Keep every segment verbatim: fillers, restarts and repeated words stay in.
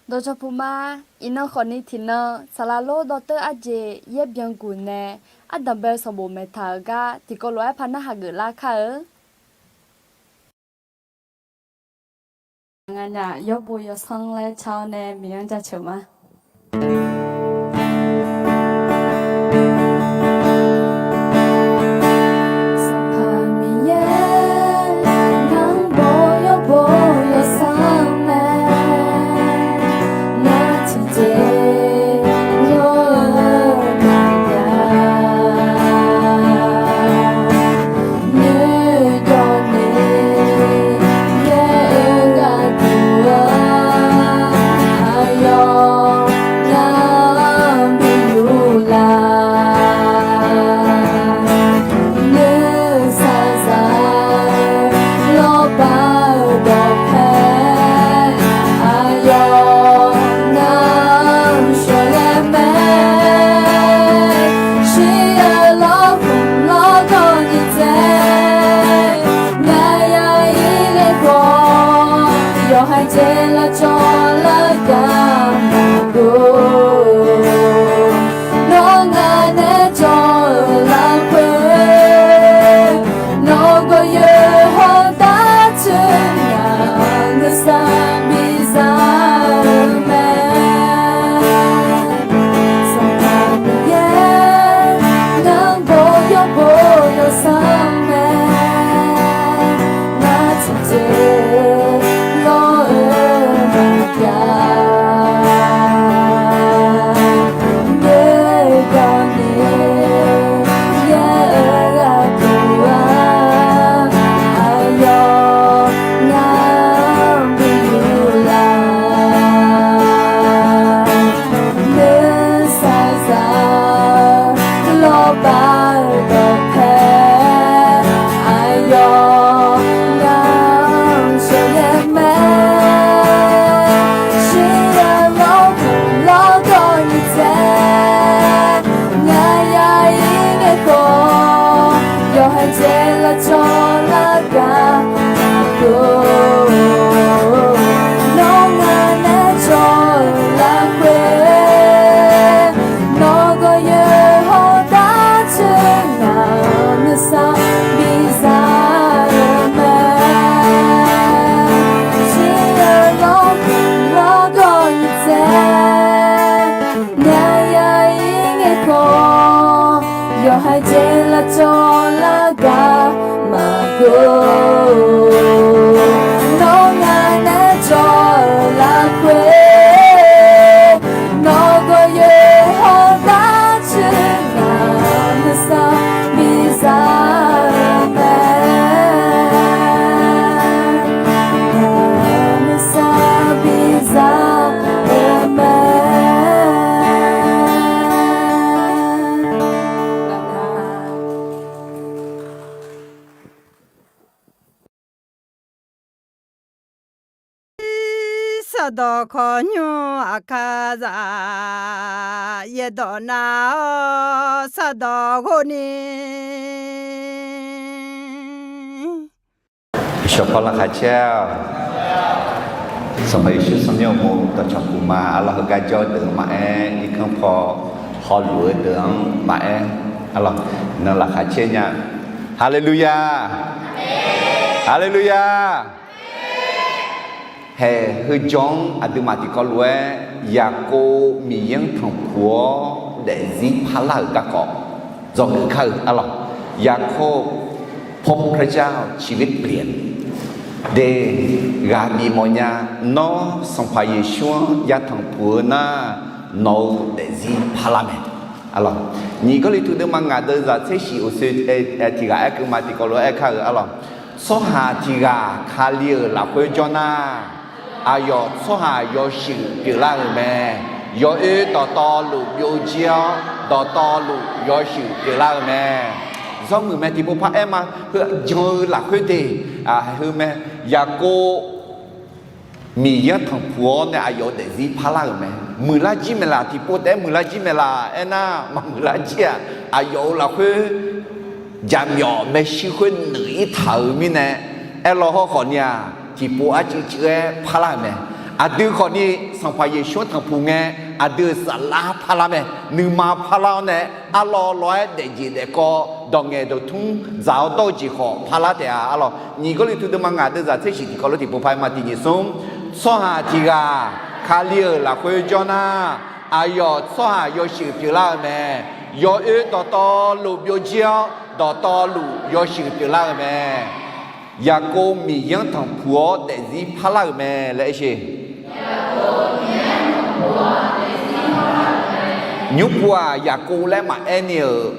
Dawqcawq puq ma. Iqnan khawfni tiqnan saqlaq lor dawrteur arjeq yaer byanguq nae ardanqbae-eu sanqbof maeqtaq-euq gar tiqkawv lof-aer par narhaq geuflar kar-eu. Nganyaf yawbo yawsanr laer car-awr nae Miqyaer-anr jaceuq ma. Sanqpaq Miqyaer, ngar bo yawbo yawsanr mae, ngar tiqjeq lor-eu maqya. Nuijawr ni yaer-eu gharduq-aq, aqyawf ngar bi yuf laf. Nuisar zaq-eu lawrbaq-eu dawqpae, aqyawf ngar shawqlaer mae. Shir-eu lawrkhmq lawrdawr ni dzae, nganyaf ir le khawf, yawqha jeq lavcawv lar gar maqgor. Nawr ngaq nae jawr-eu lafkhoer, nawq gawqyoeq hawr dartsuir ngaq nuisar bizar-eu mae. Sanqpaq Miqyaer, ngar bo yawbo yawsanr mae, ngar tiqjeq lor-eu maqya. Nuijawr ni yaer-eu gharduq-aq, aqyawf ngar bi yuf laf. Nuisar zaq-eu lawrbaq-eu dawqpae, aqyawf ngar shawqlaer mae. Shir-eu lawrkhmq lawrdawr ni dzae, nganyaf ir ngae khawf, yawqha jeq lavcawv lar gar maqgor. Nawr ngaq nae jawr-eu lafkhoer, nawq gawqyoeq hawr dartsuir ngaq nuisar bizar-eu mae. Shir-eu lawrkhmq lawrdawr ni dzae, nganyaf ir ngae khawf, yawqha jeq lavcawv lar gar maqgor. Nawr ngaq nae jawr-eu lafkhoer, nawq gawqyoeq hawr dartsuir ngaq nuisar bizar-eu mae. Ngaq nuisar bizar-eu mae. Sardawq khawqnymr aqkar zaq, yaerdawq nar-awr sardawq ghov ni. Shawqpaw laqkhaq caer-awq. Sanqpaq Yeqsur tsawrmyanr uqmov dawqcawq puq ma. Arlawr, heugar jawr-eu deuq-anr maqaer, irkanr paw hawluf-eu deuq-anr maqaer, arlawr, nan laqkhaq caer nya. Haleluya! Haleluya! Haeq heujawr-anr aqduimaf tiqkawv lof-aer Yaqkov Miqyaer-anr tanqpuq-awr daefzir parlar-euq garkawv dzawgeuf kar-eu, arlawr. ยากบพบพระเจ้าชีวิตเปลี่ยน de, ghaq bifmawf nya. Nawr Sanqpaq Yeqsur-anr yatanq puq-eu nar, nawq-euq daefzir parlar mae. Arlawr, nyiq Gawrliqtu deuvma ngaq deuvzaq tser shiq uqsoe tiq ghaq aerkeuv ma tiqkawv lof-aer aerkar-euq, arlawr. Tsawrhaq tiq ghaq Kali-euq lafkhoer jawr nar, aqyawf tsawrhaq yawshuif pyeuflar-euq mae. Yawoer dawqtawvluf byovjir-awr, dawqtawvluf yawshuif pyeuflar-eu mae. Zawrmuiq mae tiqpov paraer ma. Heu jan-eu lafkhoer de, heu mae. Yaqkov Miqyaer-anr tanqpuq-awr nae aqyawf-euq daefzir parlar-euq mae. Muiqlar jir maeqlaf, tiqpov taef-aer muiqlar jir maeqlaf aernar, maqmuiqlar jir-aq, aqyawf-euq lafkhoer jaqmyawf maershuir khoer nuiq-ir taq-euq mirnae, aerlaw hawrkhawf ni-aq, tiqpov arcuiv cuiv-aer parlar-euq mae. Aqdui khawfni Sanqpaq Yeqsur-anr tanqpuq ngae, aqdui-euq saflar parlar mae. Nuima parlar-awr nae, arlawr lawr-aer daefjeq daefkawv, dawq ngaeq dawq tmr dzaq-awr dawr-eu jeq khawf parlar taef-a. Arlawr, nyiq Gawrliqtu deuvma ngaq deuvzaq tser shiq tiqkawv lof tiqpov paq-aer ma tiqnyif smr. Tsawrhaq tiq ghaq Kali-euq lafkhoer jawr nar, aqyawf tsawrhaq yawshuif pyeuflar-eu mae. Yawoer dawqtawvluf byovjir-awr, dawqtawvluf yawshuif pyeuflar-eu mae. Yaqkov Miqyaer-anr tanqpuq-awr daefzir parlar-euq mae laer aershe. Nymrpuv-aq, Yaqkov laer maqaer ni-euq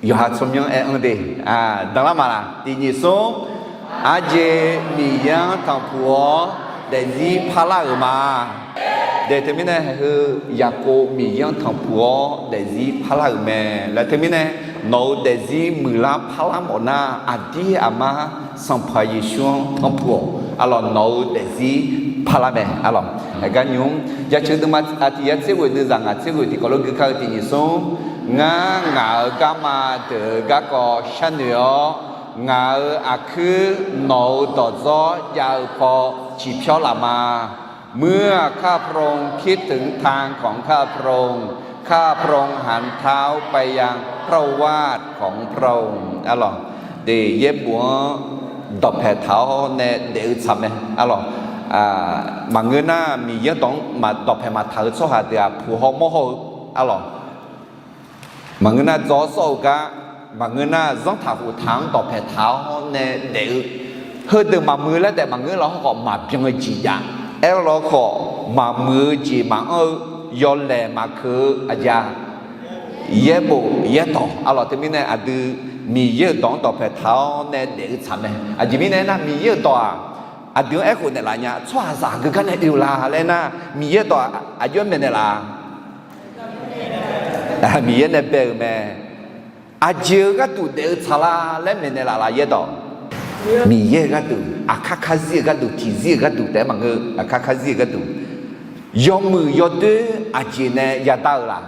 yawqha tsawrmyanr aer-anr de. Danlar maqlaq? Tiqnyif smr. Aqjeq Miqyaer-anr tanqpuq-awr daefzir parlar-euq ma. De teumirnae heu Yaqkov Miqyaer-anr tanqpuq-awr daefzir parlar-euq mae laer teumirnae, nawq-euq daefzir muiqlar parlar mawf nar, aqdir aqmar Sanqpaq Yeqsur-anr tanqpuq-awq. Arlawr, nawq-euq daefzir parlar mae. Arlawr, haeqgar nymr jaceuq deuvma aqtiq yar tser ghoeq deuvzaq ngaq tser ghoeq tiqkawv lof gui kar-eu tiqnyif smr. Ngar ngaq-euq garma deuq-eu garkawv sharnoeq-awr, ngaq-euq aqkuir nawq-euq dawqdzawr jav-eu paw ciqpyawr laf ma. เมื่อข้าพระองค์คิดถึงทางของข้าพระองค์ ข้าพระองค์หันเท้าไปยังพระโอวาทของพระองค์ Arlawr, de yaerbof-anr dawqpaeq taq-awr nae daef-eu tsaq mae. Arlawr, maqngeur nar Miqyaer dawq-anr dawqpaeq maqtaq-eu tsawrhaq deuq-aq, puq haw mawr haw-eu. Arlawr, maqngeur nar dzaw-awr sawr-eu gar, maqngeur nar zanrtaq khoftaq-anr dawqpaeq taq-awr nae daef-eu, heudeuq maqmuiq-eu laer taef maqngeur, lawr hawkhawf maqbyan-eu jeq jav. Aerlawr khawf, maqmuiq-eu jeq maqanr-eu, yawlaeq maqkeuv-eu aqjeq-a, yaerbof yaerdawq. Arlawr, teumirnae aqdui Miqyaer-euq dawq-anr dawqpaeq taq-awr nae daef-eu tsaq mae. Aqjeq mirnae aernar, Miqyaer-euq dawq-aq, aqdui-anr aerkhof naeqlaf nya. Tsawrhaqzaq heugar nae oe-eu la laer aernar, Miqyaer-euq dawq aqjox-aer maeqnaeq laf-a? Miqyaer nae bae-euq mae. Aqjeq-eu gharduq daef-eu tsaq la laer maeqnaeq laf laf, yaerdawq? Miqyaer-eu gharduq, aqkar karzir-eu gharduq, tiqzir-eu gharduq taef-aer maqngeur, aqkar karzir-eu gharduq. Yawmuiq yawdoer aqjeq nae yadar-eu laf?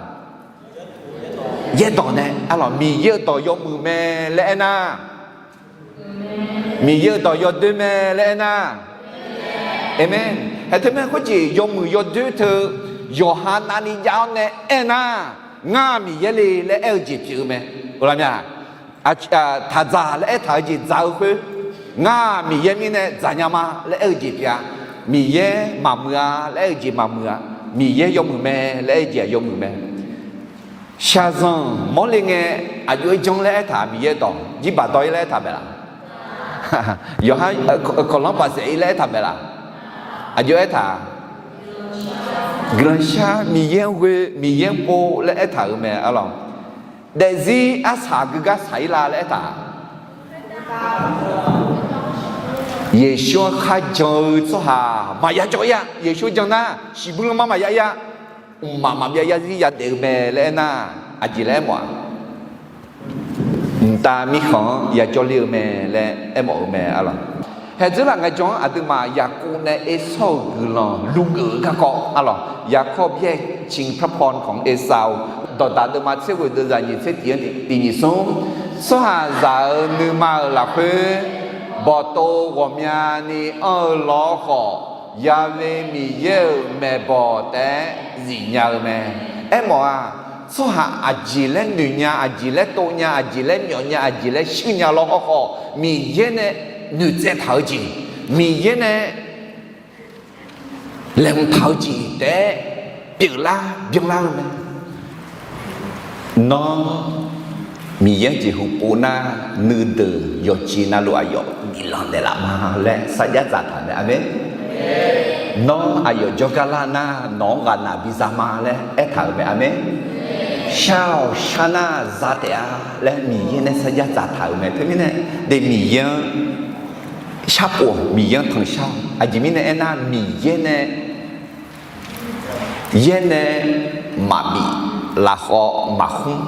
Yaerdawq nae. Arlawr, Miqyaer-euq dawq yawmuiq mae laer aernar, Miqyaer-euq dawq yawdoer mae laer aernar, aqmeq. Hae teumirnae khoerjeq yawmuiq yawdoer teu yawqha navni jav-awr nae aernar, ngar Miqyaer le laer aer-eu jeq pyeuf-eu mae. Oqlaq mya? Taqdzaq laer aertaq-eu jeq dzaq-eu khoer, ngar Miqyaer mirnae dzaqnya ma laer aer-eu jeq pyeuf-a. Miqyaer maqmuiq-a laer aer-eu jeq maqmuiq-a. Miqyaer yawmuiq mae laer aer-eu jeq-aq yawmuiq mae. Shaqzanq mawrle ngae, aqjox-aer janr laer aertaq Miqyaer dawq, jirbaq dawr-ir laer aertaq maeqlaf? Yawqha kawqlanr baqsaef-ir laer aertaq maeqlaf? Aqjox aertaq? Guiqlanq shar, Miqyaer-anr ghoe, Miqyaer-anr pov laer aertaq-euq mae. Arlawr, daefzir arsaq geugar saq-ir la laer aertaq? Yeqsur-anr kharjan-eu tsawrhaq maqya jawr-ir-a. Yeqsur jan nar, shiqbuir lanma maqya-ir-a. Mqmaq maqbyav yarzir yadaef-eu mae laer aernar, aqjeq laer aermawf-aq? Mqtav mirkhanq-anr yajawr ler-eu mae laer aermawf-eu mae. Arlawr, haeqdzeur laf ngaejan-anr aqduimaf Yaqkov nae Ersawr-euq guiqlanq luvgeuf-eu garkawv. Arlawr, ยาโคบแยกชิงพระพรของเอซาว dawqdaq deuvma tser ghoeq deuvzaq nyiq tser tiq-anr tiqnyif smr. Tsawrhaqzaq-euq nuima-euq lafkhoer bawqtov ghawqmyani anr-eu lawr khawf, Ya've Miqyaer-euq maeqbawq taef-aer zifnya-eu mae. Aermawf-aq, tsawrhaq aqjeq laer noeqnya, aqjeq laer tovnya, aqjeq laer myawfnya, aqjeq laer shuirnya lawr hawrkhawf, Miqyaer nae noeqtsaev taq-eu jeq, Miqyaer nae laeqhmq taq-eu jeq taef-aer pyeuflar byanlar-eu mae. Nawr Miqyaer jeqhu pov nar, nuideuq yawqjeq navluf aqyawf guiqlanq naeqlaf ma laer sarjax dzaqtaq mae. Aqmeq. Nawr aqyawf jawrgar lar nar, nawq-anr ghaqnaq biza ma laer aertaq-euq mae. Aqmeq. Shar-awq shar nar za taef-a laer Miqyaer nae sarjax dzaqtaq-euq mae. Teumirnae de Miqyaer-anr sharpov-awq, Miqyaer-anr tanqshar-awq. Aqjeq mirnae aernar, Miqyaer nae yaer nae maqbif, lafkhawf maqkhmr,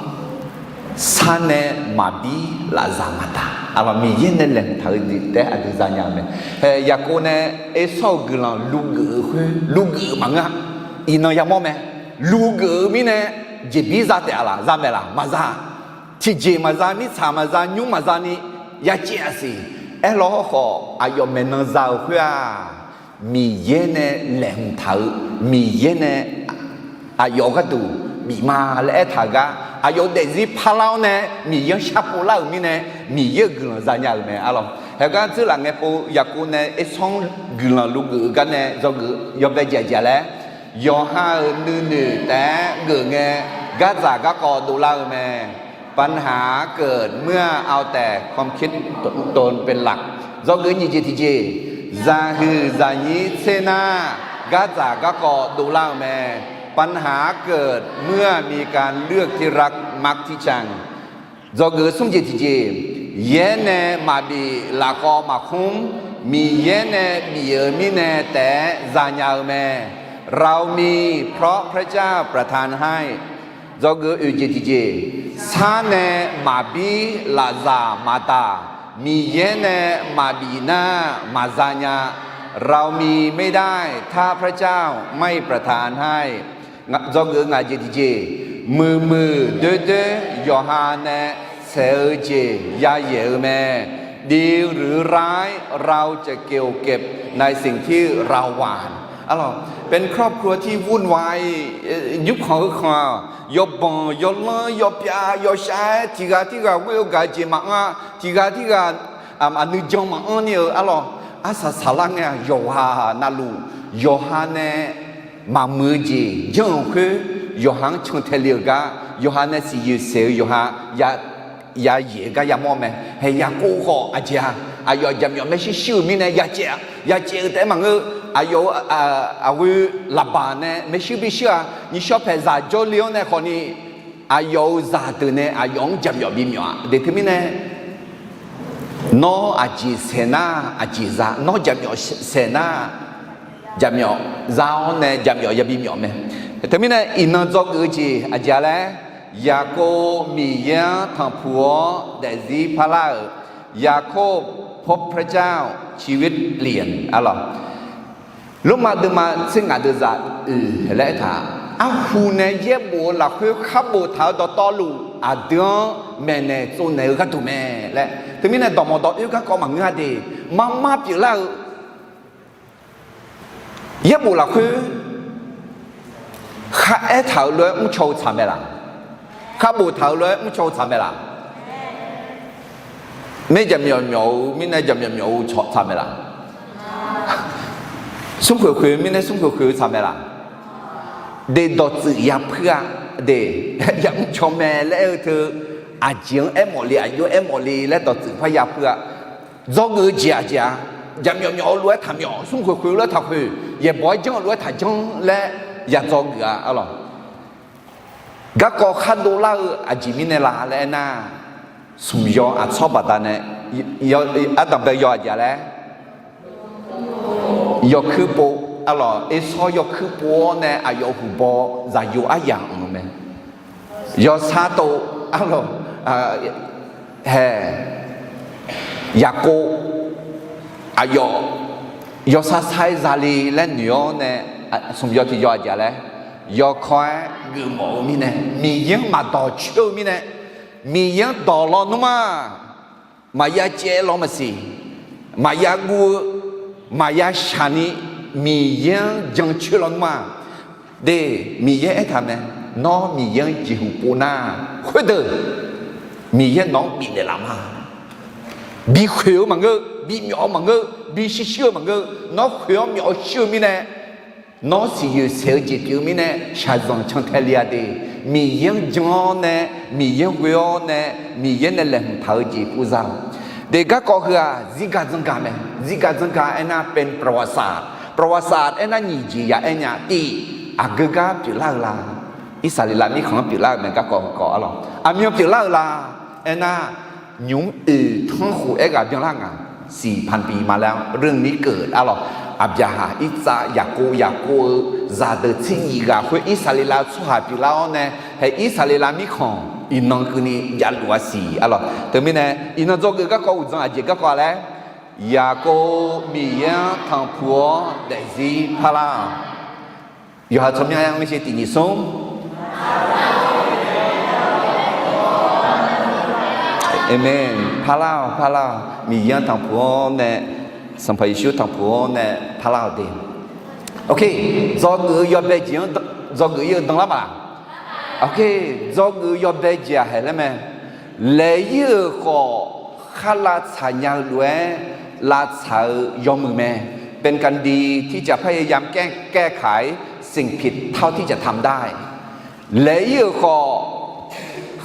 sar nae maqbir, lafzaq maqdaq. Arlawr, Miqyaer nae laeqhmq taq-eu jeq taef-aer aqdui zanya-eu mae. Hae, Yaqkov nae Ersawr-euq guiqlanq luvgeuf-eu khoer, luvgeuf-eu maqngeur-a. Iqnan yamawr mae. Luvgeuf-eu mirnae jeqbir za taef-a laf? Za maeqlaf? Maqza. Tiqjeq maqza, mirtsaq maqza, nymr maqza ni yacaev-a siq. Aerlawr hawrkhawf, aqyawf maeqnan za-euq khoer-aq, Miqyaer nae laeqhmq taq-eu, Miqyaer nae aqyawf gharduq bif ma laer aertaq-eu gar, aqyawf-euq daefzir parlar-awr nae Miqyaer-anr sharpov lar-euq mirnae, Miqyaer-euq guiqlanq zanya-euq mae arlawq. Haegar dzeurlaf ngae pov Yaqkov nae ersawr-anr guiqlanq luf geuf-eu gar nae dzawgeuf yawbae jeq aqjeq laer, yawqha-euq nuinoeq taef-aer geuf ngae, gardzaq garkawv dovlar-eu mae. ปัญหาเกิดเมื่อเอาแต่ความคิดตนเป็นหลัก Dzawgeuf nyiq jeq tiqjeq, zaqhuiq zaqnyir tser nar, gardzaq garkawv dovlar-eu mae. ปัญหาเกิดเมื่อมีการเลือกที่รักมักที่ชัง Dzawgeuf smr jeq tiqjeq, yaer nae maqbif lafkhawv maqkhmr, Miqyaer nae bif-euq mirnae taef-aer zanya-eu mae. เรามีเพราะพระเจ้าประทานให้ Dzawgeuf oeq jeq tiqjeq, sar nae maqbir lafzaq maqdaq, Miqyaer nae maqbif nar maqzanya. เรามีไม่ได้ถ้าพระเจ้าไม่ประทานให้ Dzawgeuf ngaq jeq tiqjeq, muiqmuiq doerdoer yawqha nae saeq-eu jeq yayaeq-eu mae. ดีหรือร้าย เราจะเกี่ยวเก็บในสิ่งที่เราหว่าน Arlawq, เป็นครอบครัวที่วุ่นวาย nymrkhanq heukhanq-aq, yawbanq yawlanr yawpyav yawshav-aer tiqghaq tirghaq ghoer-eu gaq-eu jeq maqanr-a, tiqghaq tirghaq aqnuijan maqanr ni-eu arlawq, arsaq saqlar ngae-aq yawqghaq navluf, yawqha nae maqmuiq-eu jeq janr-euq khoer, yawqha-anr cantae le-euq gar, yawqha nae siqyoeq saeq-eu yawqha yayaeq-eu gar yamawr mae. Haeq Yaqkov khawf aqjeq-aq, aqyawf jaqmyawf maershuir shuir-euq mirnae yacaev-a, yacaev-eu taef-aer maqngeur, aqyawf-euq aqghoe Laqbaq nae maershuir bi shuir-aq, nyiq shawr paeq zaq jawrle-awr nae khawfni, aqyawf-euq zaqdeuq nae aqyawf-anr jaqmyawf bimyawf-a. Deq teumirnae nawr aqjeq saeq nar aqjeq za, nawr jaqmyawf saeq nar jaqmyawf za-awr nae jaqmyawf yabi myawf mae. Teumirnae iqnan dzawgeuf-eu jeq aqjeq-a laer, Yaqkov Miqyaer-anr tanqpuq-awr daefzir parlar-euq, ยาโคบพบพระเจ้า ชีวิตเปลี่ยน arlawq. Lormav deuvma tser ngaq deuvzaq oeq laer aertaq, arhu nae yaerbof-eu lafkhoer khar boftaq-eu dawqtawvluf aqdui-anr maeqnaeq tsovnaeq-eu gharduq mae laer. Teumirnae dawqmawq dawq oer garkawv maqngeur-a de, marmar pyeuflar-eu yaerbof lafkhoer khar aertaq-euq lof-aer mrcaw-eu tsaq mae laq? Khar boftaq-euq lof-aer mrcaw-eu tsaq mae laq? Maer jaqmyawf myawf-eu mirnae jaqmyawf myawf-eu tsaq mae laq? Smrkhoeq khoeq-eu mirnae smrkhoeq khoeq-eu tsaq mae laq? Deq dawqtsuif yapui-a, deq yamr caw mae laer aer-eu teu, aqjeq-anr aermawf le, aqjox-anr aermawf le laer dawqtsuif parya pui-a. Dzawgeuf-eu jeq aqjeq-a, jaqmyawf myawf-eu lof-aer taqmyawf, smrkhoeq khoeq-eu lof-aer taqkhoeq, yaeqbawq-aer janr-eu lof-aer taqjanr laer yadzaw geuf-a arlawq. Garkawv khar dovlar-eu aqjeq mirnae la laer aernar, smq yaw aqtsawr baqdanae, ardanqbae yaw aqjeq laer, yawkuir pov, arlawq, ersawr yawkuir pov-awr nae aqyawf huqbaw zaqyo aryaq anq-eu mae. Yawsar tov, arlawq, hae, Yaqkov, aqyawf yawsar sar-aer zale laer noeq-awr nae, smq yaw tiq yaw aqjeq laer, yawkawr-aer geufmawf-eu mirnae, Miqyaer-anr maqdawq coer-eu mirnae, Miqyaer-anr dawq lawnmr-aq, maqya caev law maqsiq, maqya guv-eu, maqya shaqni, Miqyaer-anr jancoer lawnmr-aq, de, Miqyaer aertaq mae, nawr Miqyaer-anr jeqhu pov nar, khoerdeuq Miqyaer nawq-anr bifnaeq laf ma. Bikhoeq-eu maqngeur, bimyawf-eu maqngeur, bishir shir-eu maqngeur, nawr khoeq-awr myawf-awr shir-eu mirnae, nawr siqyoeq saeq-eu jeq pyeuf-eu mirnae shaqzanq cantae le-a de. Miqyaer-anr jan-awr nae, Miqyaer ghoe-awr nae, Miqyaer nae laeqhmq taq-eu jeq pov za. De, garkawv heu-aq zirgaq dzanrgaq mae. Zirgaq dzanrgaq aernar เป็นประวัติศาสตร์ ประวัติศาสตร์ aernar nyiq jeq ya aer nya. Tiv, aqgeu gar pyeuflar-eu la? Irsaqleqlav mirkhanq-anr pyeuflar-euq mae. Garkawv heukawv arlawq, aqmyan pyeuflar-eu la? Aernar, nymq-mr oeq tanrkhof aerghaq byanlar ngaq, siq พันปีมาแล้ว เรื่องนี้เกิด arlawq. Aqbyaqhaq, Irtsav, Yaqkov, Yaqkov-eu zaqdeuq tser nyiq ghaq khoer Irsaqleqlav-eu tsawrhaq pyeuflar-awr nae, hae Irsaqleqlav mirkhanq iqnan keuvni javluf-a siq arlawq. Teumirnae iqnan dzawgeuf garkawv uqdzan aqjeq garkawv-a laer, Yaqkov Miqyaer-anr tanqpuq-awr daefzir parlar-awq. Yawqha tsawrmyanr-aer mr sher tiq nyiq smr. Aqmeq. Parlar-awq, parlar-awq. Miqyaer-anr tanqpuq-awr nae Sanqpaq Yeqsur tanqpuq-anr nae parlar-awq de. Ok, dzawgeuf-eu yawbae jeq-anr dzawgeuf ir-eu danlar ma. Ok, dzawgeuf-eu yawbae jeq-aq haeq laer mae. Laeq ir-euq khawf, kharlav tsaq nya-eu lof-aer lavtsaq-eu yawmuiq mae. เป็นการดีที่จะพยายามแก้ แก้ไขสิ่งผิดเท่าที่จะทำได้ Laeq ir-euq khawf,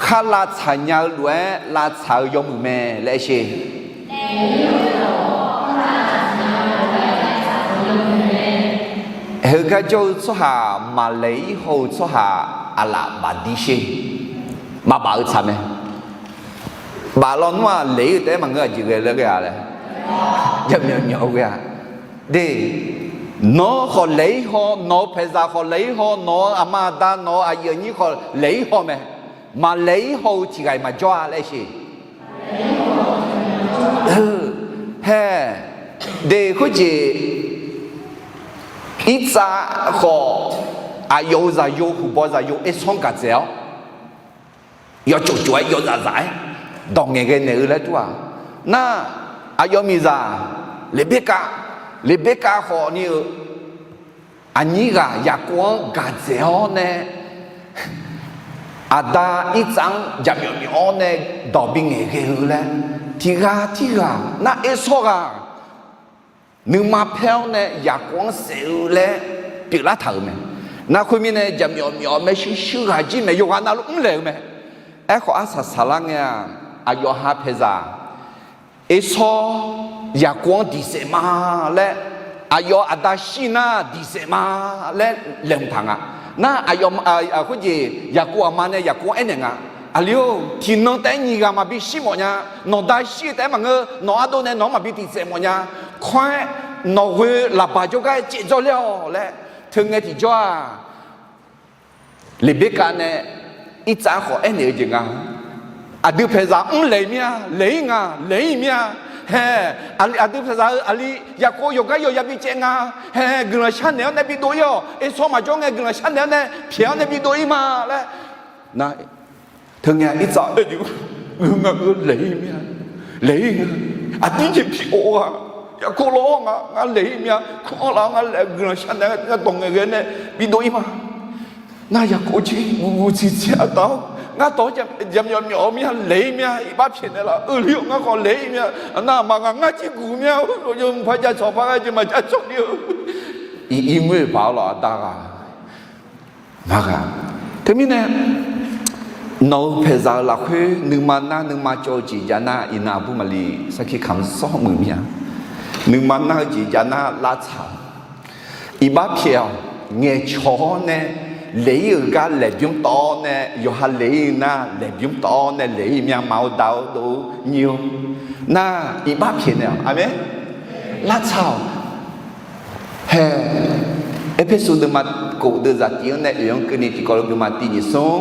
kharlav tsaq nya-eu lof-aer lavtsaq-eu yawmuiq mae laer aer sher. Heugar jawr-eu tsawrhaq maqlaeq ir haw-eu tsawrhaq aqlaf bafdir sher. Maqbaf-eu tsaq mae. Baf lawnmr-aq laeq ir-eu taef-aer maqngeur aqjeq ghae laer ghae-a laer. Javmyawf myawf-eu ghae-a. De, nawq-eu khawf laeq ir haw, nawq-eu paeqzaq khawf laeq ir haw, nawq-eu aqma aqda, nawq-eu aqyuif aqnyir khawf laeq ir haw mae. Maqlaeq ir haw-eu tiq ghaq-iq maqjawr-a laer sher. Hae, de khoerjeq, irtsav khawf, aqyawf-euq zaqyo, huqbaw zaqyo ersawr gaq dzaeq-awr, yawcof cof-aer yawzaf zaf-aer dawq ngaeqghae naeq-eu laer dur-aq. Nar, aqyawf miqzaq Leqberkav, Leqberkav khawfni-eu aqnyir ghaq Yaqkov-anr gaq dzaeq-awr nae, aqda irtsav-anr jaqmyawf myawf-awr nae dawq bingaeq ghae-eu laer, tiq ghaq tirghaq nar ersawr ghaq nuima paer-awr nae Yaqkov-anr saef-eu laer pyeuflar taq-euq mae. Nar khoermirnae jaqmyawf myawf maershuir shuir ghaq jir mae, yawqghaq navluf mrlaeq-eu mae. Aerkhawf arsaq saqlar ngae-aq, aqyawf ha paeqzaq ersawr Yaqkov-anr diq saef ma laer, aqyawf aqda shir nar diq saef ma laer laeqhmq taq nga. Nar aqyawf khoerjeq Yaqkov aqma nae Yaqkov-anr aernaeq nga. Aqli-or, tiqnan taef-aer nyiq ghaq maqbi shir mawf nya. Nawq da shir-eu taef-aer maqngeur, nawq ardov nae nawq-anr maqbi diq saef mawf nya. Khoer-aer nawq ghoe laqbaq jawrgar caev dzawrler-awq laer, teungae tiqjawr-aq, Leqberkav nae irtsav khawf aernaeq-eu jeq nga. Aqdui paeqzaq mrlaeq mir-a, laeq ir nga, laeq ir mir-a. Hae, aqdui paeqzaq-eu aqli Yaqkov yawqgar yawqya bicaev nga. Hae, guiqlanq sharnaeq-awr nae bidov ir-awq. Ersawr maqjawr ngae guiqlanq sharnaeq-awr nae pyaeq-awr nae bidov ir ma laer. Nar, teungae irtsav aer-eu jeq, ngeur nga, ngeur laeq ir mir-a, laeq ir nga. Aqdir jeq pi of-a, Yaqkov lawr nga, ngar laeq ir mir-a, kur-anr laf-awr ngar laeq guiqlanq sharnaeq-awr ngar dawq ngaeqghae nae bidov ir ma. Nar Yaqkov jir guv guv tsiqtsiq-a taf-awr, ngar dawq-anr jaqmyawf myawf-eu mir-a, laeq ir mir-a, iqbax pyaeqnaeq laf-euq li-awr ngar khawf laeq ir mir-a. Nar aqma ghaq ngar jir guv mir-a, lawqyawmuiq par jav cawq par ghae jeq maqjav cawq ni-eu. Iq ir ngoer-eu paq-awr lawq aqda ghaq Maqgaq. Teumirnae, nawq-euq paeqzaq-euq lafkhoer nuima nar nuima cawv-eu jeq jav nar, iqnan aqbur maqli sarkir kamq sawr muiq mir-a. Nuima nar-eu jeq jav nar lavtsaq-awq. Iqbax pyaeq-awq. Ngaeqcawq-awr nae laeq ir-euq gar laeqbymr tawv-awr nae, yawqha laeq ir nar laeqbymr tawv-awr nae laeq ir mir-a, ma-eu da-eu dov-eu nyir-eu nar iqbax pyaeq naeq-awq. Aqmeq. Lavtsaq-awq. Hae, Erpersu deuvma kof deuvzaq tif-anr nae oeq-anr keuvni tiqkawv lof deuvma tiv nyiq smr.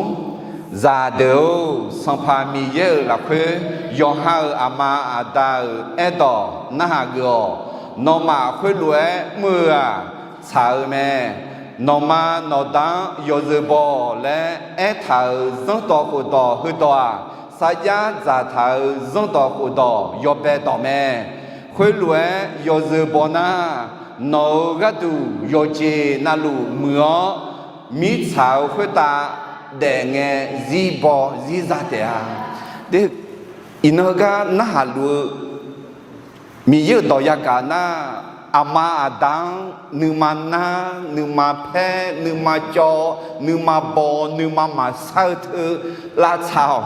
Zaqdeuq-or, Sanqpaq Miqyaer-euq lafkhoer yawqha-euq aqma aqda-euq aerdawq narhaq geuf-awq. Nawmaf khoerlof-aer mr-eu-aq, tsaq-eu mae. Nawqma nawqda-anr yawzeu baw laer aertaq-euq zanrdawq khofdawq heudawq-aq, sarjax dzaqtaq-euq zanrdawq khofdawq yawbae dawq mae. Khoerlof-aer yawzeu baw nar, nawq-euq gharduq yawqjeq navluf muiq-awr, mirtsaq-euq khoertav daef ngae zir baw zir za taef-a. Iqnan heugar narhaq luf-eu Miqyaer-euq dawq yagaq nar, aqma aqda-anr nuima nar, nuima paer, nuima cawv, nuima baw, nuima maqsar-eu teu, lavtsaq-awq.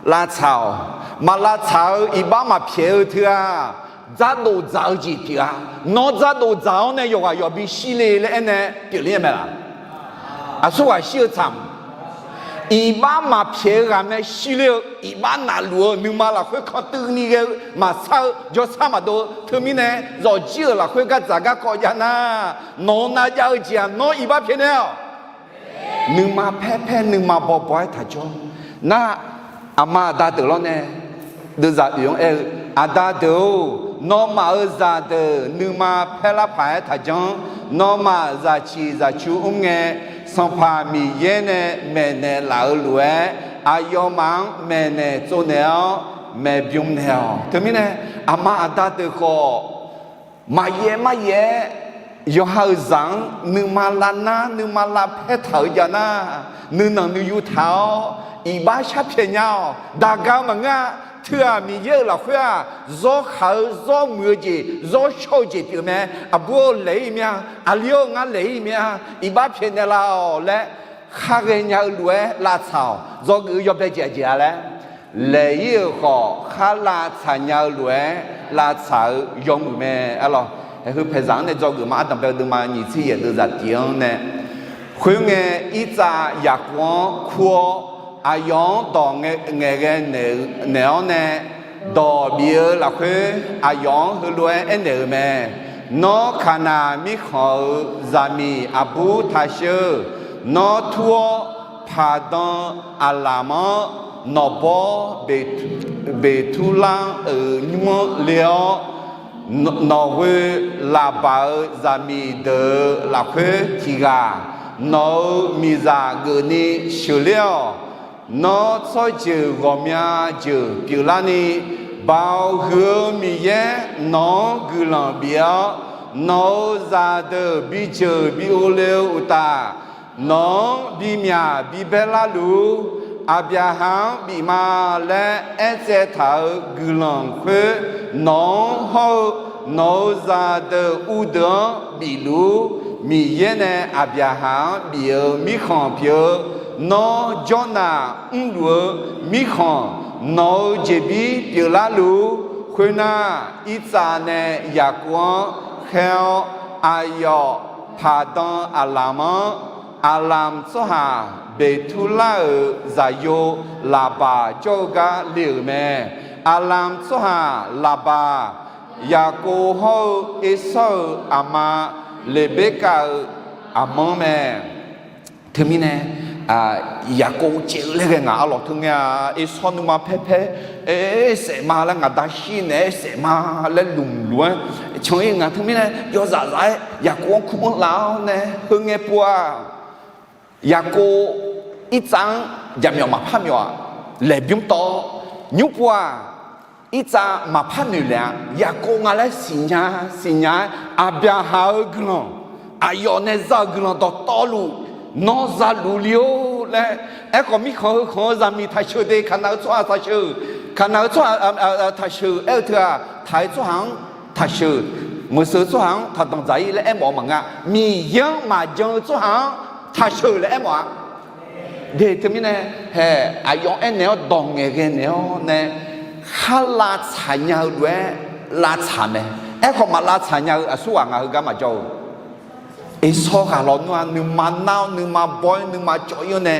Lavtsaq-awq. Maq lavtsaq-eu iqbax maqpyaeq-eu teu-aq, dzardof dzaq-eu jeq pyeuf-a. Nawr dzardof dzaq-awr nae yawqghaq yawqbi shir le laer aernae pyeufler-a mae laq? Aqsurghaq shir-eu tsaq. Iqbax maqpyaeq-eu ghaq mae shir ler-eu, iqbax nafluf-eu nuima lafkhoer kantuivni ghae-eu maqsar-eu jawrsar maqdov-eu teumirnae, zawqjir-euq lafkhoer gardzaq garkawv jav nar, nawq-eu navjav-eu jeq-aq nawr iqbax pyaeqnaeq-awq. Nuima paer paer nuima baw baw-aer taqjawr. Nar, aqma aqda deuq lawr nae deuvzaq oeq-anr aer-eu, Aqda deuq-or, nawmaf-euq zaqdeuq nuima paer lar paq-aer taqjanr. Nawmaf zaqciq zaqcu mr ngae, Sanqpaq Miqyaer nae maeqnaeq laf-eu lof-aer, aqyawfmaf-anr maeqnaeq tsovnaeq-awr maeqbym naeq-awq. Teumirnae, aqma aqda deuq khawf Maqyaev maryaev-aer, yawqha-euq zaq-anr nuima lavnar, nuima lavpaer taq-eu jav nar, nuinanq nuiyu taq-awr, iqbax sharpyaeq nya-awq. Daqga maqngeur-a. Teughaq Miqyaer-euq lafkhoer-aq, zawrkhaq-eu, zawrmuiq-eu jeq, zawrshawr-eu jeq pyeuf mae. Aqbur-or, laeq-ir mir-a. Aqli-or, ngar laeq-ir mir-a. Iqbax pyaeqnaeq laf-awq laer, khar ghaenya-eu lof-aer lavtsaq-awq. Dzawgeuf-eu yawbae jeq aqjeq-a laer, laeq-ir-euq khawf, khar lavtsaq nya-eu lof-aer lavtsaq-eu yawmuiq mae. Arlawq, heu paeqzaq-anr nae dzawgeuf ma. Ardanqbae-eu deuvma nyiq tser yaeq deuvzaq tiq-anr nae, khoerngae, Irtsav Yaqkov-anr kur-awr, aqyawf-anr dawq ngaeqghae naeq-awr nae, dawq bif-eu lafkhoer aqyawf-anr heulof-aer aernaeq-euq mae. Nawr, Kaqnaq mirkhanq-euq zaqmiq aqbur taqsheuq. Nawr tur-awr, Paqdan Aqlamq-anr nawqbawr Beqturlar-euq nymr-anr le-awr, nawqghoe Laqbaq-euq zaqmiq deuq-euq lafkhoer tiq ghaq, nawq-euq miqzaq geufni sheuqler-awq. Nawr, tsawrjeuq ghawqmya jeuq pyeuflarni, Baoq huiq-eu Miqyaer nawq-anr guiqlanq bif-awr, nawq-euq zaqdeuq bijeuq bi uvle-eu uqtaf, nawq-anr bimyaq bibaer larluf-ur. Aqbyaqhaq-anr bif ma laer aertsaev taq-euq guiqlanq khoer, nawq-anr hawr-eu nawq-euq zaqdeuq uvdeuq-anr bifluf-ur. Miqyaer nae Aqbyaqhaq-anr bif-euq mirkhanq pyeuf-eu, nawr, jawrnaq mrluf-eu mirkhanq, nawq-euq jeqbir pyeuflarluf-ur. Khoernar, Irtsav nae Yaqkov-anr khaer-awr, aqyawf Paqdan Aqlamq-anr, Aqlamq tsawrhaq Beqturlar-euq zaqyo Laqbaq jawr-eu gar le-euq mae. Aqlamq tsawrhaq Laqbaq, Yaqkov hawr-eu Ersawr-euq aqma, Leqberkav-euq aqmanr mae. Teumirnae, Yaqkov caev-eu laer ghae ngaq arlawq teu ngae-a, Ersawr nuima paer paer, aer saef ma laer ngaq da shir naeq-aer saef ma laer lmq luf-aer can-ir ngaq. Teumirnae yawzaf zaf-aer Yaqkov-anr kur-anr laf-awr nae heu ngae pov-aq, Yaqkov Irtsav-anr jaqmyawf maqpar myawf-aq, laeqbymr tawv-awr nymr pov-aq, Irtsav maqpar noeq laef-a. Yaqkov nga laer siqnya siqnya-aer, Aqbyaqhaq-euq guiqlanq, aqyawf nae za-euq guiqlanq dawqtawvluf, nawr za luf le-or laer. Aerkhawf, mirkhanq heu khanq-eu zaqmiq taqsheuq de, Kaqnaq-eu tsawrhaq taqsheuq, Kaqnaq-eu tsawrhaq taqsheuq aer-eu teu-aq, taq-eu tsawrhaq-anr taqsheuq, meuqseuq tsawrhaq-anr taqdanq dzaq-ir laer aermawf-eu maqngeur. Miqyaer-anr maqjan-eu tsawrhaq-anr taqsheuq laer aermawf-a. De teumirnae, hae, aqyawf aernaeq-awr dawq ngaeqghae naeq-awr nae, khar lavtsaq nya-eu lof-aer lavtsaq mae. Aerkhawf, maq lavtsaq nya-eu aqsurghaq nga heugar maqjawr-eu. Ersawr ghaq lawnmr-a, nuima nar-awr nuima baw-aer nuima cawv-ir-awr nae,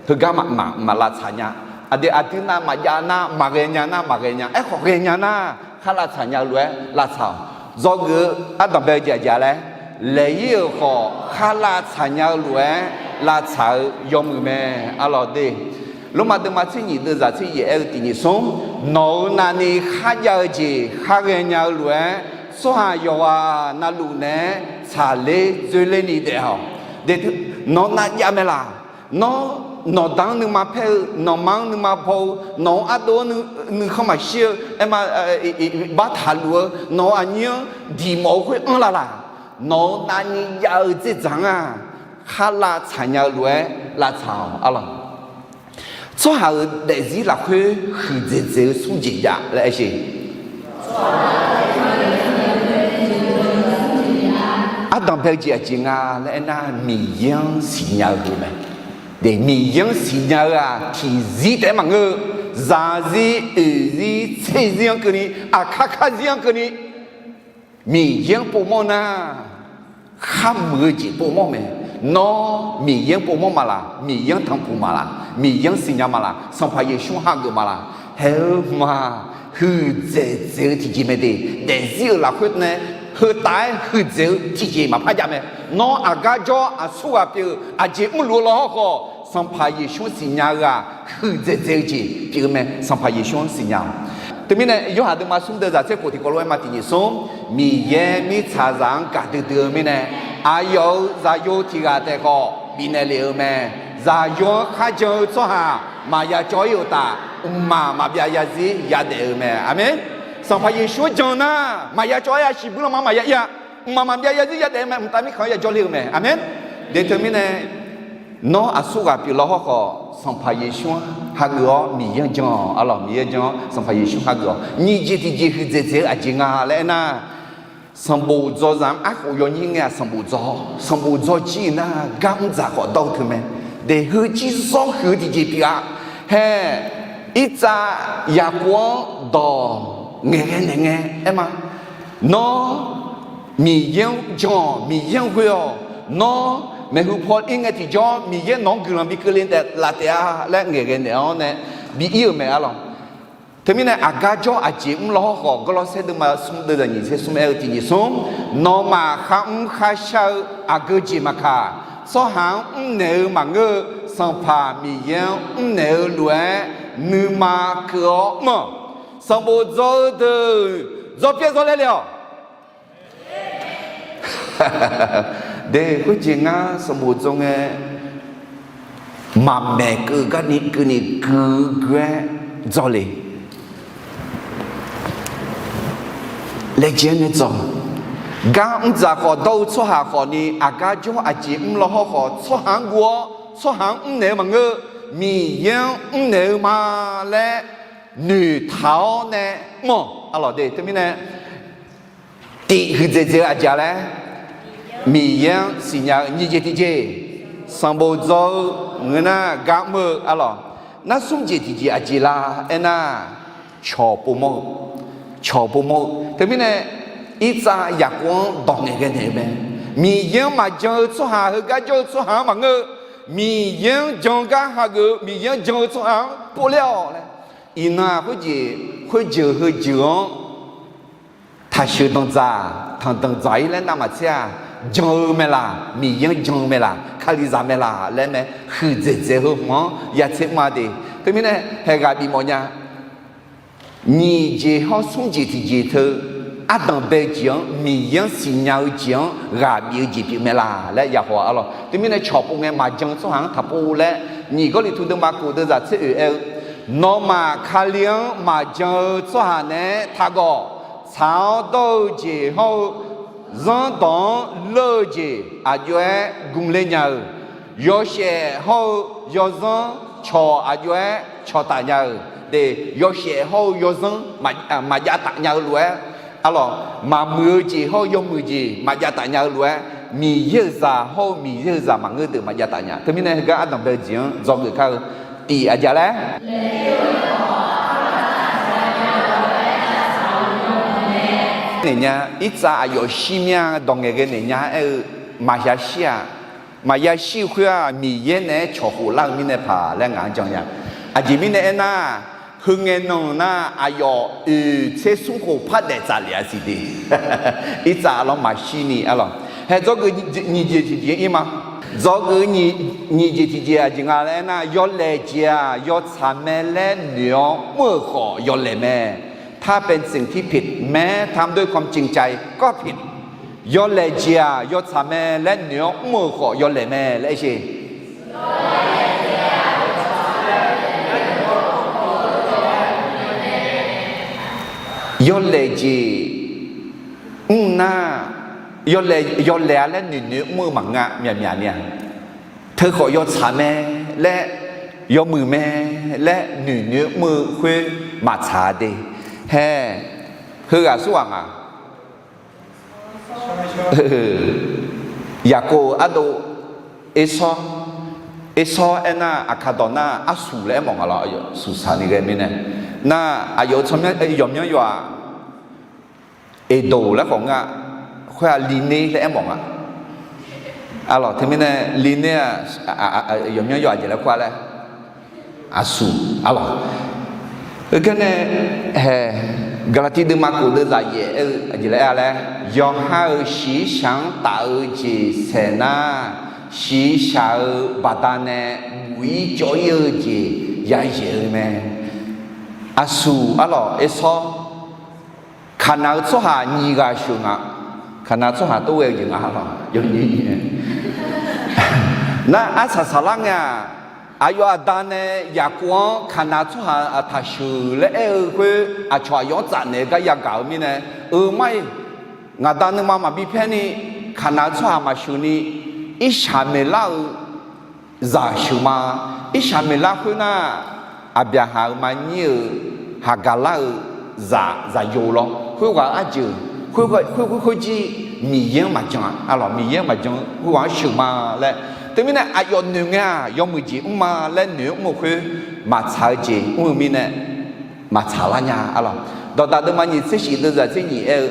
heugar maq lavtsaq nya. Aqdui aqdui nav maqjav nar maqghae nya nar maqghae nya. Aerkhawf, ghae nya nar, khar lavtsaq nya-eu lof-aer lavtsaq-awq. Dzawgeuf-eu ardanqbae-eu jeq aqjeq laer, laeq-ir-euq khawf khar lavtsaq nya-eu lof-aer lavtsaq-eu yawmuiq mae. Arlawq de, Lormav deuvma tser nyiq deuvzaq tser yaef aer-eu tiq nyiq smr, nawq-euq navni kharjav-eu jeq khar ghaenya-eu lof-aer, tsawrhaq yawqghaq navluf naeq-aer tsaqler dzoerler ni daef-awq. Nawq-anr navjav mae laq? Nawr, nawqda-anr nuima paer-eu, nawqma-anr nuima baw-eu, nawq-euq ardov-anr nuikhanr maqshir-eu, aerma, bar taqluf-eu, nawq-euq aqnyir-anr diq mawf-eu khoer anr la laq? Nawq-euq navni jav-eu dzerdzaq-anr-aq, khar lavtsaq nya-eu lof-aer lavtsaq-awq arlawq. Tsawrhaq-euq daefzir lafkhoer huiqdzaeq dzaeq-eu smr jeq jav laer aer sheq. Ardanqbae-eu jeq aqjeq nga laer aernar, Miqyaer-anr siqnya-eu heu mae. Miqyaer-anr siqnya-eu-aq tiqzir taef-aer maqngeur-eu, zaqzir, oeqzir, tserzir-anr keuvni, aqkar karzir-anr keuvni, Miqyaer-anr povmawr nar, kharmuiq-eu jeq povmawr mae. Nawr Miqyaer-anr povmawr ma laq? Miqyaer-anr tanqpuq ma laq? Miqyaer-anr siqnya ma laq? Sanqpaq Yeqsur-anr hageuf ma laq? Hae-eu ma, huiqdzaeq dzaeq-eu tiqjeq mae de. Daefzir-euq lafkhoer nae heu taf-aer huiqdzaeq-eu tiqjeq maqpar jav mae. Nawr aqgar jawr aqsurghaq pyeuf-eu aqjeq mrluf-eu lawhawr khawf, Sanqpaq Yeqsur-anr siqnya-eu-aq, huiqdzaeq dzaeq-eu jeq pyeuf-eu mae. Sanqpaq Yeqsur-anr siqnya-awq. Teumirnae Yorhaq deuvma smr deuvzaq tser khof tiqkawv lof-aer ma tiq nyiq smr, Miqyaer mirtsaqzaq-anr gaqdui dui-eu mirnae, aqyawf-euq zaqyo tiq ghaq taef khawf bifnaeq lef-eu mae. Zaqyo-anr kharjan-eu tsawrhaq maqya cawv-ir uqtaf, mqmaq maqbyav yazir yadaef-eu mae. Aqmeq. Sanqpaq Yeqsur-anr jan nar, maqya cawv-aer yasiq buir lanma maqya ir-a. Mqmaq maqbyav yarzir yadaef mae, mqtav mirkhanq-anr yajawr ler-eu mae. Aqmeq. De teumirnae, nawr aqsurghaq pyeuflar hawr khawf, Sanqpaq Yeqsur-anr hageuf-awr Miqyaer-anr jan-awq. Arlawq, Miqyaer-anr jan-awr Sanqpaq Yeqsur hageuf-awq. Nyiq jeq tiqjeq huiqdzaeq dzaeq-eu aqjeq nga laer aernar, sanqbof dzaw zaq-anr arkhof yawnyir ngae-aq sanqbof dzaw, sanqbof dzaw jir-eu nar gar mr dzaq khawf dawr-eu teu mae. Daeq heu jir zawr huiq-eu tiqjeq pyeuf-a. Hae, irtsav Yaqkov-anr dawq ngaeqghae naeq ngae aer ma. Nawr Miqyaer-anr jan-awq, Miqyaer-anr ghoe-awq. Nawr maeqhu paw ir ngae tiqjawr Miqyaer nawq-anr guiqlanq bi keuvle taef laf taef-a laer ngaeqghae naeq-awr nae bi ir-euq mae arlawq. Teumirnae aqgar jawr aqjeq mr law hawr khawf, Gawrlawrsaer deuvma smr deuv zaq nyiq tser smr aer-eu tiq nyiq smr, nawmaf kharmr kharshar-eu aqgeu jeq maqkaq, tsawrhaq-anr mrnaeq-eu maqngeur-eu, Sanqpaq Miqyaer-anr mrnaeq-eu lof-aer nuima keuv-awr mr-awq. Sanqbof dzaw-eu deuq dzawr pyaer dzawr laer le-awq. De khoerjeq ngar sanqbof dzaw ngae, maqmaeq keuv garni keuvni gui gui-aer dzaw le. Laejae-aer nae dzaw. Gar mr dzaq khawf dawr-eu tsawrhaq khawfni, aqgar jawr aqjeq mr law hawr khawf, tsawrhaq-anr guv-awr tsawrhaq-anr mrnaeq-eu maqngeur-eu, Miqyaer-anr mrnaeq-eu ma laer noeqtaq-awr nae mr-awq. Arlawq de teumirnae, tif huiqdzaeq dzaeq-eu aqjeq laer, Miqyaer-anr siqnya-eu nyiq jeq tiqjeq, sanqbof dzaw-eu ngeur nar gar mr-eu arlawq. Nar smr jeq tiqjeq aqjeq la aernar, cawq povmawr-eu, cawq povmawr-eu. Teumirnae, irtsav Yaqkov-anr dawq ngaeqghae naeq-eu mae. Miqyaer-anr maqjan-eu tsawrhaq, heugar jawr-eu tsawrhaq-anr maqngeur-eu, Miqyaer-anr jan gar hageuf-eu, Miqyaer-anr jan-eu tsawrhaq-anr povler-awq laer. Iqnan-aq khoerjeq, khoerjeuq heujeuq-anr taqsheuq danqdzaq tanqdanq dzaq-ir laer navmaqtser-aq, jan-eu mae laq, Miqyaer-anr jan-eu mae laq, Kalizaq mae laq laer mae, huiqdzaeq dzaeq heu hmq-anr yatser mr-a de. Teumirnae haeghaq bifmawf nya. Nyiq jeq hawr smr jeq tiqjeq teu, ardanq bae-eu jeq-anr, Miqyaer-anr siqnya-eu jeq-anr ghaq bif-eu jeq pyeuf mae laq laer yahaw-a arlawq. Teumirnae cawq pov ngae maqjan-eu tsawrhaq-anr taqpov laer, nyiq Gawrliqtu deuvma kof deuvzaq tser oeq aer-eu, nawmaf Kali-anr maqjan-eu tsawrhaq naeq-aer taqgawq. Tsaq-awr dawr-eu jeq hawr-eu, zanrdawq-anr leur-eu jeq aqjox-aer gmler nya-euq, yawshaef hawr-eu yawzanr cawq aqjox-aer cawqtaf nya-euq de, yawshaef hawr-eu yawzanr maqjav taf nya-eu lof-aer, arlawq, maqmuiq-eu jeq hawr-eu yawmuiq jeq maqjav taf nya-eu lof-aer, Miqyaer-euq zaq hawr-eu Miqyaer-euq zaq maqngeur deuq maqjav taf nya. Teumirnae heugar ardanq bae-eu jeq-anr dzawgeuf kar-eu tif aqjeq laer naeq nya. Irtsav aqyawf shir mir-a, dawq ngaeqghae naeq nya aer-eu, maqya shir-aq, maqya shir-eu khoer-aq, Miqyaer naeq-aer cawq khof lar-eu mirnae paq laer ngaq-anr jan nya. Aqjeq mirnae aernar, heu ngae nan nar aqyawf oeq tser smr khof par daef tsaf lef-a siq de. Irtsav lawr maqshir ni arlawq. Hae dzawgeuf nyiq jeq tiqjeq ir ma. Dzawgeuf nyiq jeq tiqjeq aqjeq nga laer aernar, yawlaeq jeq-aq yawtsaq mae laer noeq-awr mr-euq khawf yawlaeq mae. ถ้าเป็นสิ่งที่ผิด แม้ทำด้วยความจริงใจก็ผิด Yawlaeq jeq-aq yawtsaq mae laer noeq-awr mr-euq khawf yawlaeq mae laer aer sheq. Yawlaeq jeq mr nar, yawlaeq-a laer noeqnoeq mr-eu maqngeur-a, myaqmyaq ni-aq. Teukhawf yawtsaq mae laer, yawmuiq mae laer noeqnoeq mr-eu khoer maqtsaq-a de. Hae, heughaq surghaq nga. Yaqkov-euq ardov Ersawr, Ersawr aernar, aqkaq dawq nar arsuq laer aermawf nga lawr, suqsaq ni ghae mirnae. Nar aqyawf-euq tsawrmyanr yawqmyanr yawq-aq, Eqdoq laer khawf nga, khoer-aq Liqner laer aermawf nga. Arlawq, teumirnae Liqner-aq, yawqmyanr yawq aqjeq laer kur-a laer, aqsuq arlawq. Heugar nae, hae, Gaqlaqtiv deuvma kof deuvzaq yaef aer-eu aqjeq laer aer-a laer, yawqha-euq shiqshaq-anr taf-eu jeq saeq nar, shiqshaq-euq baqdanae buq-ir cawv-ir-eu jeq yayaeq-eu mae. Aqsuq arlawq Ersawr, Kaqnaq-eu tsawrhaq nyiq ghaq sheuq nga. Kaqnaq tsawrhaq tov ghae-eu jeq nga lawq, yawnyir nyi. Nar arsaq saqlar ngae-aq, Aqyawf aqda nae Yaqkov-anr Kaqnaq tsawrhaq taqsheuq laer aer-eu khoer, aqcawq aqyawf-anr tsafnaeq-eu gar yagaq-eu mirnae, eu mar-iq, ngaqda nuima maqbi paer ni, Kaqnaq-eu tsawrhaq maqsheuq ni, Irsaqmeqlar-euq zaq sheuq ma. Irsaqmeqlar khoernar, Aqbyaqhaq-euq maqnyir-euq Haqgaqlar-euq zaq zaqyo lawr. Khoerghaq arjeuq, khoer khoer khoerjir Miqyaer-anr maqjan-a, arlawq, Miqyaer-anr maqjan, khoerghaq-anr sheuq ma laer. Teumirnae aqyawf noeq ngae-aq yawmuiq jeq mr ma laer noeq-anr mr-eu khoer, maqtsaq-eu jeq mr-eu mirnae, maqtsaq lar nya, arlawq. Dawqdaq deuvma nyiq tser shif deuvzaq tser nyiq aer-eu,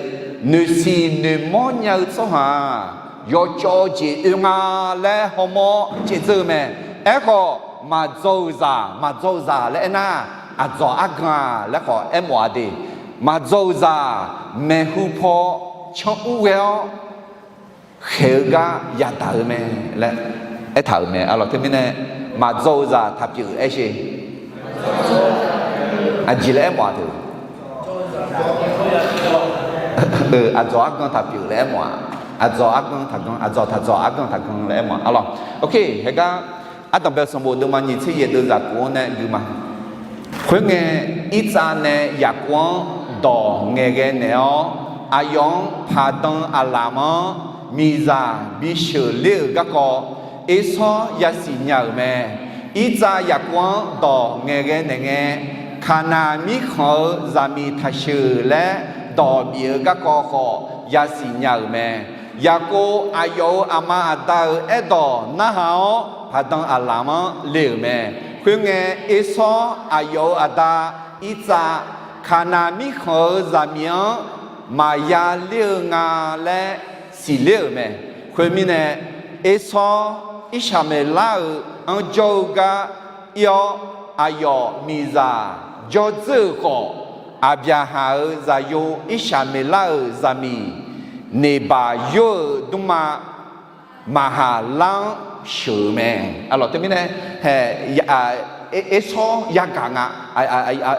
noeqsiq noeqmawr nya-eu tsawrhaq-aq, yawcawv-eu jeq oe nga laer hawmawr caevdzeur-eu mae. Aerkhawf, maqdzaw-euq zaq, maqdzaw-eu zaq laer aernar, aqdzawq argan-aq laer khawf aermawf-a de. Maqdzaw-euq zaq maeqhu paw canr ur ghae-awr khaeq-eu gar yadaq-eu mae laer aertaq-euq mae, arlawq. Teumirnae maqdzaw-eu zaq taqpyeuf aer sher. Aqjeq laer aermawf-a teu. Aqdzawq argan taqpyeuf laer aermawf-a. Aqdzawq argan taqgan, aqdzawq taqdzawq argan taqgan laer aermawf-a, arlawq. Ok, haegar ardanqbae sanqbof deuvma nyiq tser yaeq deuvzaq kof-anr nae gui ma. Khoerngae, Irtsav nae Yaqkov-anr dawq ngaeqghae naeq-awr, aqyawf-anr paqdan aqlaf-anr miqzaq bisheuq ler-euq garkawv, Ersawr yasiq nya-euq mae. Irtsav Yaqkov-anr dawq ngaeqghae naeq ngae, Kaqnaq mirkhanq-eu zaqmiq taqsheuq laer dawq bif-eu garkawv khawf yasiq nya-euq mae. Yaqkov aqyawf-euq aqma aqda-euq aerdawq narhaq-awr, paqdan aqlaf-anr le-euq mae. Khoerngae, Ersawr aqyawf-euq aqda Irtsav, Kaqnaq mirkhanq-euq zaqmiq-anr maqya ler-eu nga laer siqler-euq mae. Khoermirnae, Ersawr Irsaqmeqlar-euq anr jawr-eu gar ir-awr, aqyawf miqzaq jawr dzeur-euq khawf, Aqbyaqhaq-euq zaqyo Irsaqmeqlar-euq zaqmiq Neqbaq yor-euq dmrma Maqhaqlar-anr sheuq-eu mae. Arlawq, teumirnae, hae, Ersawr yagaq nga,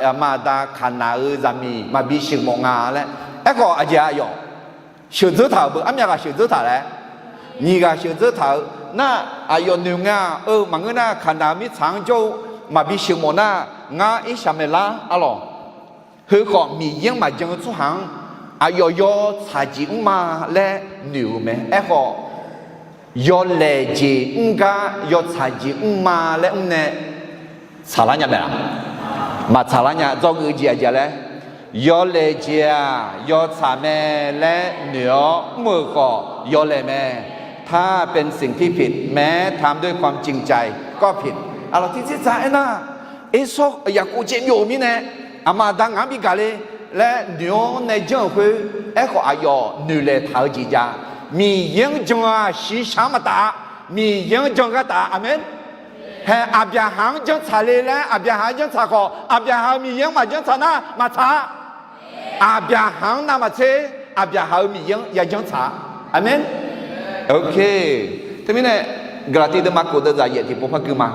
aqma aqda Kaqnaq-euq zaqmiq maqbi sheuq mawf nga laer. Aerkhawf aqjeq aqyawf sheuqdzeur taq-euq beu, armyav ghaq sheuqdzeur taq laer, nyiq ghaq sheuqdzeur taq-eu nar, aqyawf noeq nga-eu maqngeur nar, Kaqnaq mirtsaq-anr jawr-eu maqbi sheuq mawf nar, ngar Irsaqmeqlar, arlawq, heukhawf Miqyaer-anr maqjan-eu tsawrhaq-anr aqyawf yawtsaq jeq mr ma laer noeq-euq mae. Aerkhawf, yawlaeq jeq mr gar yawtsaq jeq mr ma laer mr nae tsaqlar nya mae-a? Maqtsaqlar nya. Dzawgeuf jeq aqjeq laer, yawlaeq jeq-aq yawtsaq mae laer noeq-awr mr-euq khawf yawlaeq mae. ถ้าเป็นสิ่งที่ผิด แม้ทำด้วยความจริงใจก็ผิด Arlawq, tiqjeq dzaq aernar, Ersawr Yaqkov caev byov-euq mirnae, aqma aqda ngaq-anr bi gaq le laer noeq-awr nae janr-euq khoer, aerkhawf aqyawf noeqlaeq taq-eu jeq jav. Miqyaer-anr jan-aq shiqshaq-anr maqtaf-a. Miqyaer-anr jan ghartaf-a. Aqmeq. Hae, Aqbyaqhaq-anr janrtsaq le laer Aqbyaqhaq-anr janrtsaq khawf, Aqbyaqhaq-euq Miqyaer-anr maqjanrtsaq nar maqtsaq-a. Aqbyaqhaq-anr navmaqtser, Aqbyaqhaq-euq Miqyaer-anr yajanrtsaq-a. Aqmeq. Ok. Teumirnae, Gaqlaqtiv deuvma kof deuvzaq yaef tiqpov par gui ma.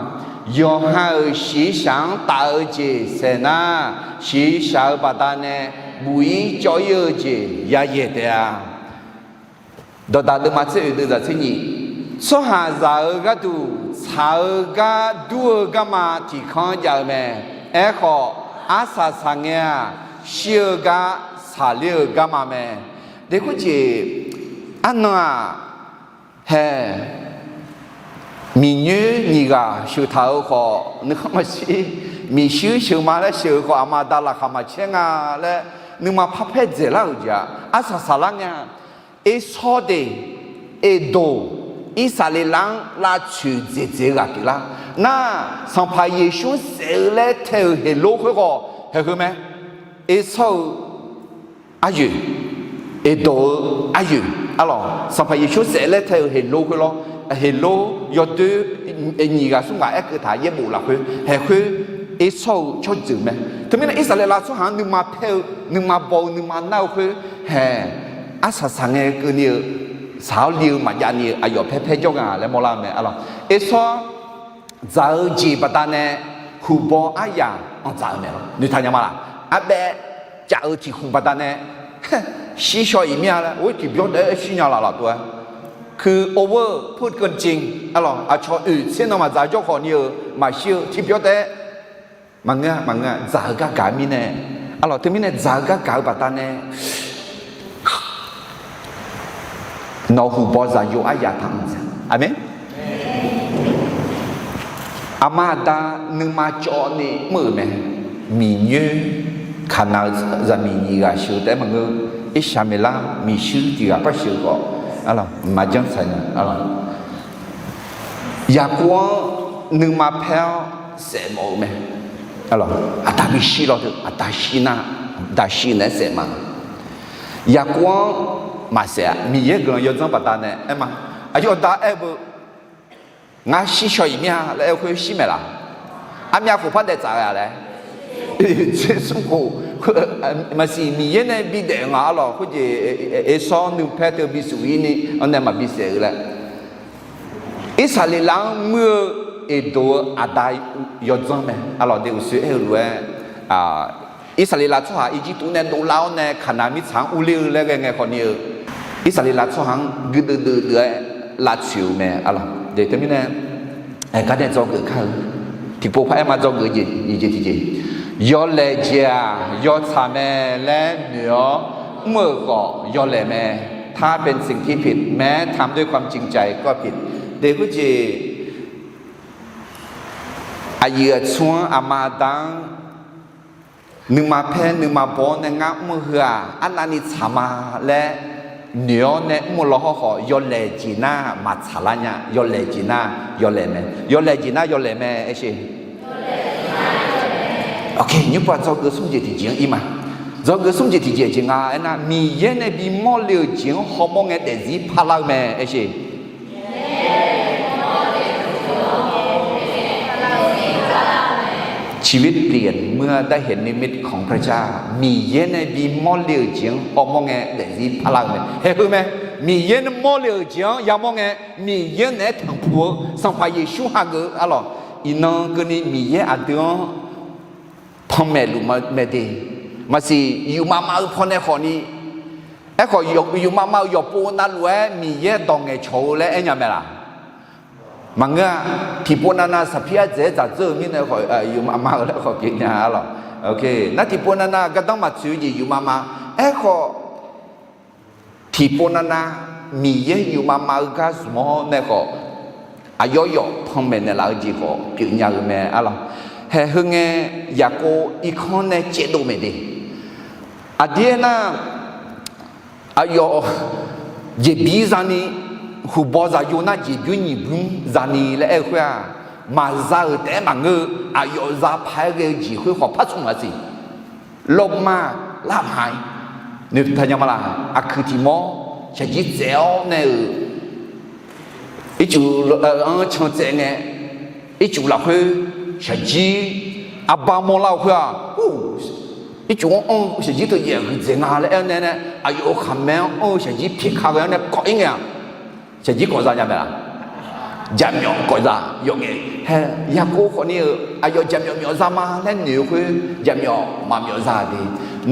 Yawqha-euq shiqshaq-anr taf-eu jeq saeq nar, shiqshaq-eu baqdanae buq-ir cawv-ir-eu jeq yayaeq taef-a. Dawqdaq deuvma tser oeq deuvzaq tser nyiq, tsawrhaqzaq-euq gharduq tsaq-eu gar dur-eu garma tiqkanr jav-eu mae. Aerkhawf, arsaq saqngae-aq, shir-eu gar saqler-eu garma mae. Deqkur jeq, arnan-aq, hae, miqnyoer nyiq ghaq sheuqtaq-eu khawf nuikhanr maqshir, miqshuir sheuq ma laer sheuq-eu khawf aqma aqda laqkhaq maqcaer nga laer nuima parpaer dzaeqlar-euq jeq-aq, arsaq saqlar ngae-aq, Ersawr de, Eqdoq, Irsaqleqlav-anr lavtsoeq dzaeqdzaeq-eu ghaq pyeuflar. Nar, Sanqpaq Yeqsur-anr saef-eu laer tae-euq Heqlor khoerkhawf haeq heu mae. Ersawr-eu aryoeq, Eqdoq-eu aryoeq, arlawq, Sanqpaq Yeqsur saef laer tae-euq Heqlor khoerlawr, Heqlor yawdoer nyiq ghaq smr ghaq aerkeuv taq yaerbof lafkhoer haeq khoer, Ersawr-eu tsawrjeuq mae. Teumirnae Irsaqleqlav tsawrhaq-anr nuima paer-eu, nuima baw-eu, nuima nar-eu khoer haeq, arsaq saqngae keuvni-eu, saq-awr li-eu maqjavni-eu aqyawf paer paer jawr nga laer mawrlar-eu mae, arlawq. Ersawr dzaq-eu jeq baqdanae huqbaw aryaq anqdzaq-eu mae lawr. Noeqtaq nya ma laq? Arbaev caf-eu tiq khmq baqdanae shir shaw-iq mir-a laer, or tiqbyan daef-aer shir nya laf laf tov-aer. คือ over พูดเกินจริง arlawq, aqcawq oeq tser nan maqdzaq jawr khawf ni-eu maqshir-eu tiqbyawr taef-aer maqngeur-a, maqngeur-a, dzaq-eu gargaq mirnae, arlawq, teumirnae dzaq-eu gargaq-eu baqdanae nawq huqbaw zaqyo aryaq taq-anr dzae. Aqmeq. Aqma aqda nuima cawv ni mr-euq mae. Miqnyoer Kaqnaq-eu zaqmiq nyiq ghaq sheuq-eu taef-aer maqngeur. Irsaqmeqlar miqshuir tiq ghaq par sheuq-eu khawf, arlawq, maqjanr tsaq nya, arlawq. Yaqkov-anr nuima paer-awr saef mawf-eu mae. Arlawq, aqda bishir lawr teu, aqda shir nar, aqda shir naeq-aer saef ma. Yaqkov-anr maqsaef-a. Miqyaer guiqlanq yawdzanr baqdanae aer ma. Aqyawf da aer-eu beu, ngar shir shaw-iq mir-a laer aer-eu khoer shir maeq laf? Armyav khof par daef tsaf-a laer. Tser smr khof, maqsiq Miqyaer nae bidaef nga, arlawq, khoerjeq Ersawr nuipaer teu bisuq-ir ni-anr nae maqbi saef-eu laer. Irsaqleqlav-anr muir-eu Eqdoq-eu aqda yawdzanr mae, arlawq, de uqshoe aer-eu lof-aer, Irsaqleqlav tsawrhaq Irjirtuv nae dovlar-awr nae Kaqnaq mirtsaq-anr urler-eu laer ghae ngae khawf ni-eu, Irsaqleqlav tsawrhaq-anr guirdeuv deuv deuv-aer lavtsoeq-eu mae, arlawq. De teumirnae, ae, garnae dzawgeuf kar-eu, tiqpov paraer ma, dzawgeuf jeq nyiq jeq tiqjeq, yawlaeq jeq-aq yawtsaq mae laer noeq-awr mr-euq khawf yawlaeq mae. ถ้าเป็นสิ่งที่ผิด แม้ทำด้วยความจริงใจก็ผิด de khoerjeq, aqyuif aqtsu-anr, aqma aqda-anr nuima paer nuima baw-awr nae ngar mr-eu heu-aq arnavni tsaq ma laer noeq-awr nae mr-eu law hawr khawf, yawlaeq jeq nar maqtsaq lar nya. Yawlaeq jeq nar yawlaeq mae. Yawlaeq jeq nar yawlaeq mae, aershe. Ok, nymrpov dzawgeuf smr jeq tiqjeq-anr ir ma. Dzawgeuf smr jeq tiqjeq jeq nga aernar, Miqyaer nae bimawr le-euq jeq-anr hawmawr ngae daefzir parlar-eu mae, aershe. ชีวิตเปลี่ยนเมื่อได้เห็นนิมิตของพระเจ้า Miqyaer nae bimawr le-euq jeq-anr hawmawr ngae daefzir parlar-eu mae. Haeq heu mae. Miqyaer nae mawr le-euq jeq-anr yamawr ngae, Miqyaer naeq-aer tanqpuq-eu Sanqpaq Yeqsur hageuf-eu, arlawq, iqnan keuvni Miqyaer aqdui-anr panmaeq luf mae de. Maqsiq yufmav mav-eu pawnae khawf ni, aerkhawf yufmav mav-eu yawqpov navluf-aer Miqyaer dawq ngaeqcawq-eu laer aernya mae laf? Maqngeur-a. Tiqpov navnav saqpir ardzaeq-aer dzaqdzeur-eu mirnae khawf, yufmav mav-eu laer khawf pyeufnya, arlawq. Nar tiqpov navnav gardanr maqtsoeq-eu jeq yufmav mav. Aerkhawf, tiqpov navnav Miqyaer yufmav mav-eu gar zmq-awr nae khawf, aqyawf yawf panmaeq naeqlaf-eu jeq khawf pyeufnya-eu mae, arlawq. Haeq heu ngae, Yaqkov irkanr nae caevdov maeq de. Aqdir aernar, aqyawf jeqbir zani, huqbaw zaqyo nar jeqbymr nyiq bymr zani laer aer-eu khoer-aq, maqza-euq taef-aer maqngeur-eu, aqyawf za paq-aer ghae-eu jeq khoer khawf par tsmq-a siq. Lawrma lar maqaer, noeqtaq nya ma laf? Aqkuiq tiq mawr shaqjir tsaev-awr nae-euq, ircuf-anr can tsaev ngae, ircuf lafkhoer shaqjir arbar mawrlar-eu khoer-aq, ircuf-anr anr-eu shaqjir teu jaev huiqdzaeq nga laer aer-awr nae, aqyawf-euq khaqmae-anr anr-eu shaqjir pyeqka ghae-awr nae kawv-ir ngae-aq, shaqjir kawv za nya mae laf? Jaqmyawf kawv za yawf ngae. Hae, Yaqkov khawf ni-euq aqyawf jaqmyawf myawf za ma laer noeq-eu khoer, jaqmyawf maqmyawf za de.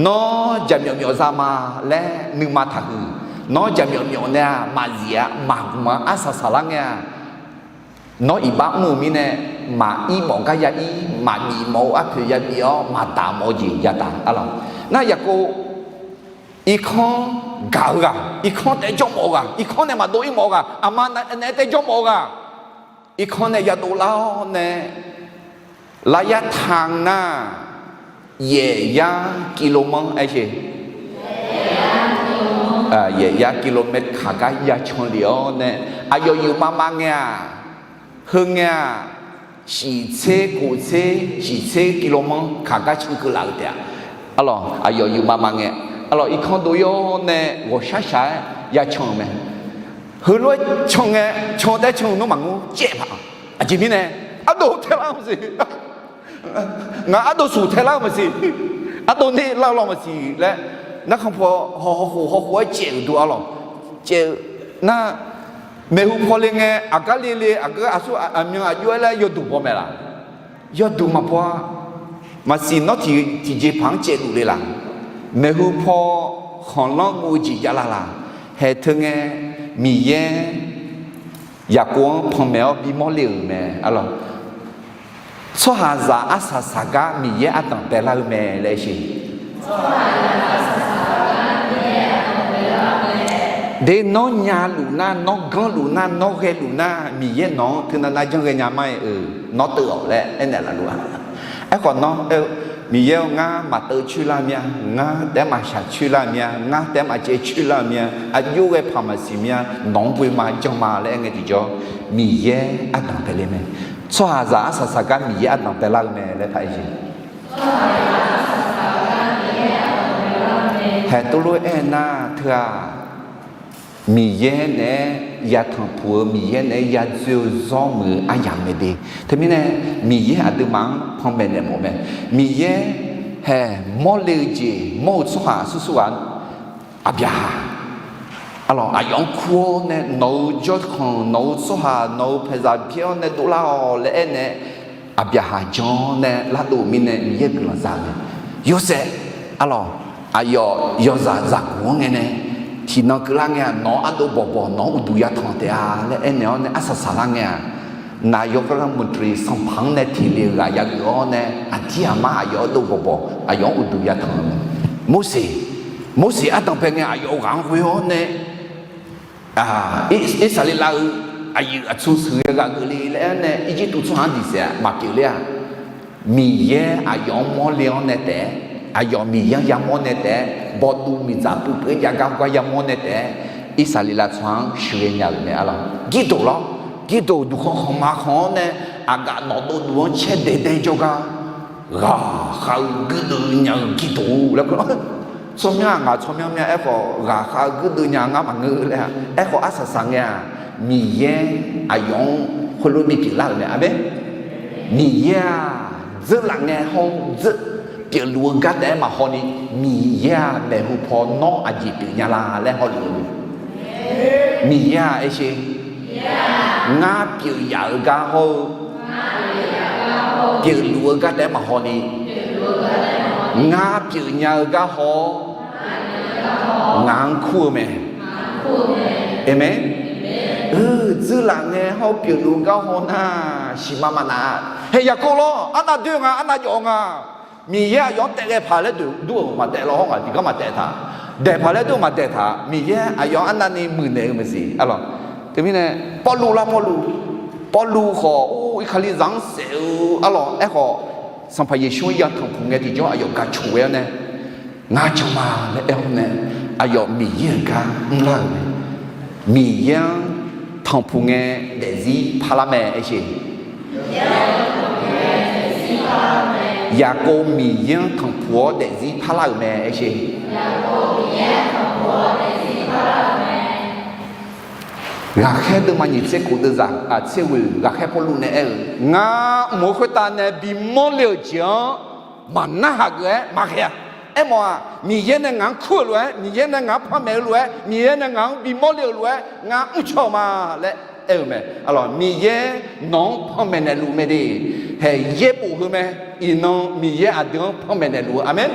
Nawr jaqmyawf myawf za ma laer nuima taqhuiq. Nawr jaqmyawf myawf nae-aq maqzif-a, maqgmq-a, arsaq saqlar ngae-aq, nawr iqbax mr-eu mirnae, maqir mawf gar ya ir, maqbif mawf-eu arpoeq ya bif-awr, maqdaq mawf-eu jeq ya daq, arlawq. Nar Yaqkov irkanr gaq-eu ghaq, irkanr taef-aer jawr mawf-eu ghaq, irkanr nae maqdov ir mawf-eu ghaq, aqma naeq-aer taef-aer jawr mawf-eu ghaq, irkanr nae yadov lar-awr nae, laryar taq nar, yaef yar กิโลเมตร aershe, yaef yar กิโลเมตร kaq gar ya can lef-awr nae, aqyawf yufmav mav ngae-aq, heu ngae-aq, shiq tser kof tser shiq tser กิโลเมตร kaq gar can keuv laf-eu taef-a. Arlawq, aqyawf yufmav mav ngae, arlawq, irkanr dov yawr nae ghawqshaq shaq-aer ya can-euq mae. Heulof-aer can ngae, can taef-aer can-eu nawr maqngeur caev paq. Aqjeq mirnae, ardov taelar-eu maqsiq, ngaq ardov suq taelar-eu maqsiq, ardov ner lar-eu law maqsiq laer, narkhan paw hawkhof hawkhof-aer caev-euq dov, arlawq, caev-eu nar, maeqhu paw le ngae, aqgar le le, aqgeu aqsur aqmyan aqjox-aer laer yawduq baw mae laf? Yawduq maqbaw-a. Maqsiq nawr tiq, tiqjeqpaq-anr caevluf le laf? Maeqhu paw khanqlanr guv-eu jeq javlar laf? Haeq teu ngae, Miqyaer Yaqkov-anr panmaeq-awr bimawr le-euq mae. Arlawq, tsawrhaqzaq arsaq saqgar Miqyaer ardanq baelar-eu mae laer aer sheq. De, nawr nyaluf nar, nawr ganrluf nar, nawr ghaeluf nar, Miqyaer nawq-anr teunav nav janr ghaenya ma-aer-euq nawr teuv-awq laer aernaeq laf luf-a. Aerkhawf nawr aer-eu, Miqyaer-or, ngar maqteuv coerlar mir-a, ngar taef-aer maqshaq coerlar mir-a, ngar taef-aer maqcaev coerlar mir-a, aqjox ghae paq maqsiq mir-a, nawq-anr ghoe ma jan ma laer aer ngae tiqjawr, Miqyaer ardanq bae le mae. Tsawrhaqzaq arsaq saqgar Miqyaer ardanq baelar-eu mae laer paraer jeq. Haeq tov lof-aer aernar teu-aq, Miqyaer naeq-aer yatanq puq-eu, Miqyaer naeq-aer yadzoer-eu zawr muiq-eu aryamq mae de. Teumirnae Miqyaer aqduimaf-anr panmaeq naeq mawf mae. Miqyaer haeq mawrle-eu jeq mawr-eu tsawrhaq aqsur sur ghaq, Aqbyaqhaq, arlawq, aqyawf-anr kur-awr nae nawq-euq jawrkhanq, nawq-euq tsawrhaq, nawq-euq paeqzaq byaer-awr nae dovlar-awq laer aernaeq, Aqbyaqhaq jan-awr nae lardov-eu mirnae Miqyaer guiqlanq za mae. Yorsaev, arlawq, aqyawf yawzaq zaqguq-anr ngae nae, tiqnan keuvlar ngae-aq, nawq-anr ardov bawqbawq, nawq-anr uqduq yatanq taef-a laer aernaeq-awr nae arsaq saqlar ngae-aq, naq yawqgar gar maqdriq sanqpaq-anr nae teq le-eu ghaq yageuf-awr nae, aqdir aqmar aqyawf ardov bawqbawq, aqyawf-anr uqduq yatanq-eu mae. Morseq, Morseq ardanq bae ngae aqyawf ghaq-anr ghoe-awr nae, Ir- Irsaqleqlav-euq aqyuif aqtsu sheuqghae ghaq geuf le laer aer nae, Irjirtuv tsawrhaq-anr diq saef-aq maq pyeuf ler-a. Miqyaer aqyawf-anr mawrle-awr nae taef-aer, aqyawf Miqyaer-anr yamawr nae taef-aer, bawduv miqdzaq puiv puiv-aer jav gar hawgar yamawr nae taef-aer, Irsaqleqlav tsawrhaq-anr sheuqghae nya-euq mae. Arlawq, Girdof lawr, Girdof duqkhanq khanqma khanq-awr nae, aqgaf nawqdov duq-anr caer daeq daeq jawrgar, ghaqkhav-eu guirdeuv nya-eu Girdof laer kur-awr, tsawrmyanr-aq ngaq tsawrmyanr myanr aerkhawf, ghaqkhav-eu guirdeuv nya ngar maqngeur laer-a. Aerkhawf arsaq saq ngae-aq, Miqyaer aqyawf-anr khoerlof-aer bipyeuf lar-euq mae. Aqmeq. Miqyaer-aq, dzeurlaf ngae hawr-eu dzeur pyeufluf-eu gar taef-aer maqhaw ni, Miqyaer-aq maeqhu paw nawr aqjeq pyeuf nya la laer hawluf-eu Miqyaer-aq aer sher. Ngar pyeuf yaf-eu gar hawr-eu, pyeufluf-eu gar taef-aer maqhaw ni, ngar pyeuf nya-eu gar haw-awr, ngaq-anr kur-eu mae. Aqmeq. Dzeurlaf ngae hawr-eu pyeufluf-eu gar haw nar, siqma maqnaf-a. Haeq Yaqkov lawr, arnav doer nga, arnav jawf nga. Miqyaer aqyawf-anr taef ghae paq laer deuq dur-euq maqtaef law hawr ngaq tiqgar maqtaef taq. Daeq paq laer dur-euq maqdaeq taq. Miqyaer aqyawf-anr arnavni muiqnaeq-eu maqsiq. Arlawq, teumirnae Pawrluv lar Pawrluv, Pawrluv khawf or Irkalizaq-anr saef-eu arlawq aerkhawf, Sanqpaq Yeqsur-anr ya tanqpuq ngae tiqjawr aqyawf gaq coq ghae-awr nae, ngar jan ma laer aer-awr nae, aqyawf Miqyaer-euq gar mrlar-euq mae. Miqyaer-anr tanqpuq ngae daefzir parlar mae aer sher. Yaqkov Miqyaer-anr tanqpuq-awr daefzir parlar-euq mae aer sher. Ghaqkhaer deuvma nyiq tser khof deuvzaq, a, tser ghoeq ghaqkhaer Pawrluv nae aer-eu, ngar mq-eu khoertav nae bimawr le-euq jeq-anr maqnarhaq geuf-aer maqghae-a. Aermawf-aq, Miqyaer nae ngaq-anr kur-euq lof-aer, Miqyaer nae ngaq-anr panmaeq-eu lof-aer, Miqyaer nae ngaq-anr bimawr le-euq lof-aer ngar mrcaw-eu ma laer aer-eu mae. Arlawq, Miqyaer nawq-anr panmaeq naeqluf mae de. Haeq yaerbof heu mae. Iqnan Miqyaer aqdui-anr panmaeq naeqluf-eu. Aqmeq.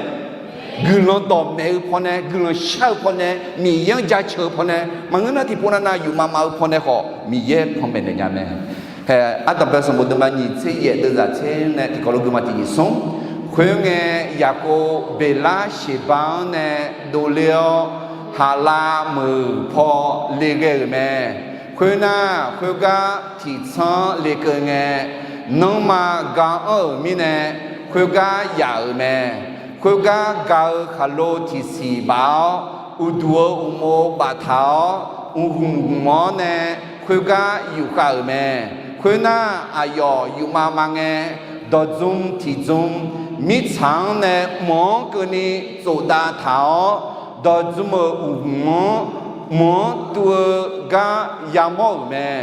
Guiqlanq dawqmaeq-eu pawnae, guiqlanq shar-eu pawnae, Miqyaer-anr jaceuq-eu pawnae, maqngeur nar tiqpov navnav yufmav mav-eu pawnae khawf, Miqyaer panmaeq naeq nya mae. Haeq, ardanqbae sanqbof deuvma nyiq tser yaef deuvzaq tser nae tiqkawv lof geuvma tiq nyiq smr. Khoerngae, Yaqkov Beqlar Sheqba-anr nae dovler-awr, Haqlav meuq paw le ghae-euq mae. Khoernar, khoergar tiqtsanr lekeuv ngae, nanrma ga anr-euq mirnae, khoergar yaf-euq mae. Khoergar ga-eu khaqlo tiqsiq baf-awr, uqduq-eu uqmov baftaq-awr, mqhmq hmq-awr nae khoergar yufkhav-euq mae. Khoernar, aqyawf yufmav mav ngae, dawqdzm tiqdzm mirtsaq-anr nae mq-anr keuvni tsofdav taq-awr, dawqdzm-euq uqhmq-anr mq-anr tuv-eu gar yamawr-euq mae.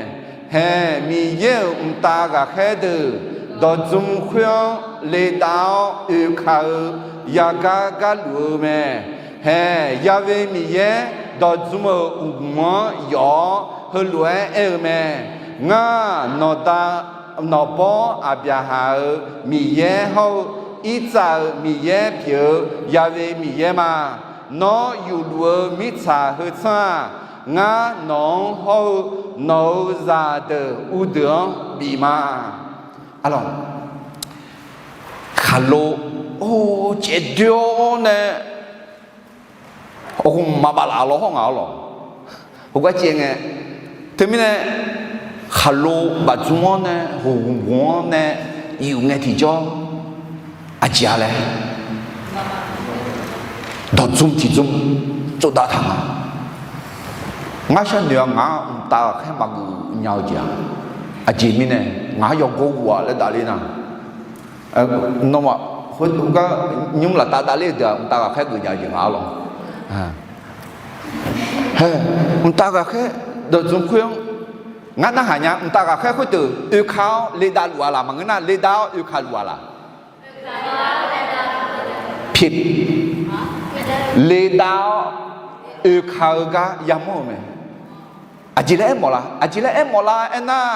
Haeq, Miqyaer-euq mqtav ghaqkhaer deuq dawqdzm khoer-anr ledav-awr oekaq-eu yagar gar luf-eu mae. Haeq, Ya'we Miqyaer dawqdzm-euq uqhmq-anr yawf-awr heulof-aer aer-eu mae. Ngar, nawqda nawqbawr Aqbyaqhaq-euq Miqyaer hawr-eu, Irtsav-euq Miqyaer pyeuf-eu Ya'we Miqyaer ma. Nawr yufluf-eu mirtsaq heu tsanr-aq, Ngar nawq-anr hawr-eu nawq-euq zaqdeuq uvdeuq-anr bif ma. Arlawq, khaqlo, or, caevdoer-awr nae, awq, maqbaf laf law hawr ngaq-awr lawq. Heugar caev ngae, teumirnae khaqlo bafdzmr-awr nae, hoqgmq gmq-anr nae, iq-euq ngae tiqjawr, aqjeq-a laer dawqdzmr tiqdzmr tsovdav taq nga. Ngar sharnoeq-a, ngaq-anr mqtav ghaqkhaer maqgeuf nya-eu jeq-a. Aqjeq mirnae ngaq-anr yawgor ghov-a laer davler nar, nawmaf, gar, nymr laftav davler-eu deuq-aq, mqtav ghaqkhaer geuf nya-eu jeq nga-a lawq. Hae, mqtav ghaqkhaer dawqdzmr khoer-anr ngar narhaq nya. Mqtav ghaqkhaer khoerdeuq oeka-awr ledav luf-a laq? Maqngeur nar, ledav-awr oeka luf-a laq? Pi, ledav-awr oeka-eu gar yamawr-euq mae. Aqjeq laer aermawf la? Aqjeq laer aermawf la aernar,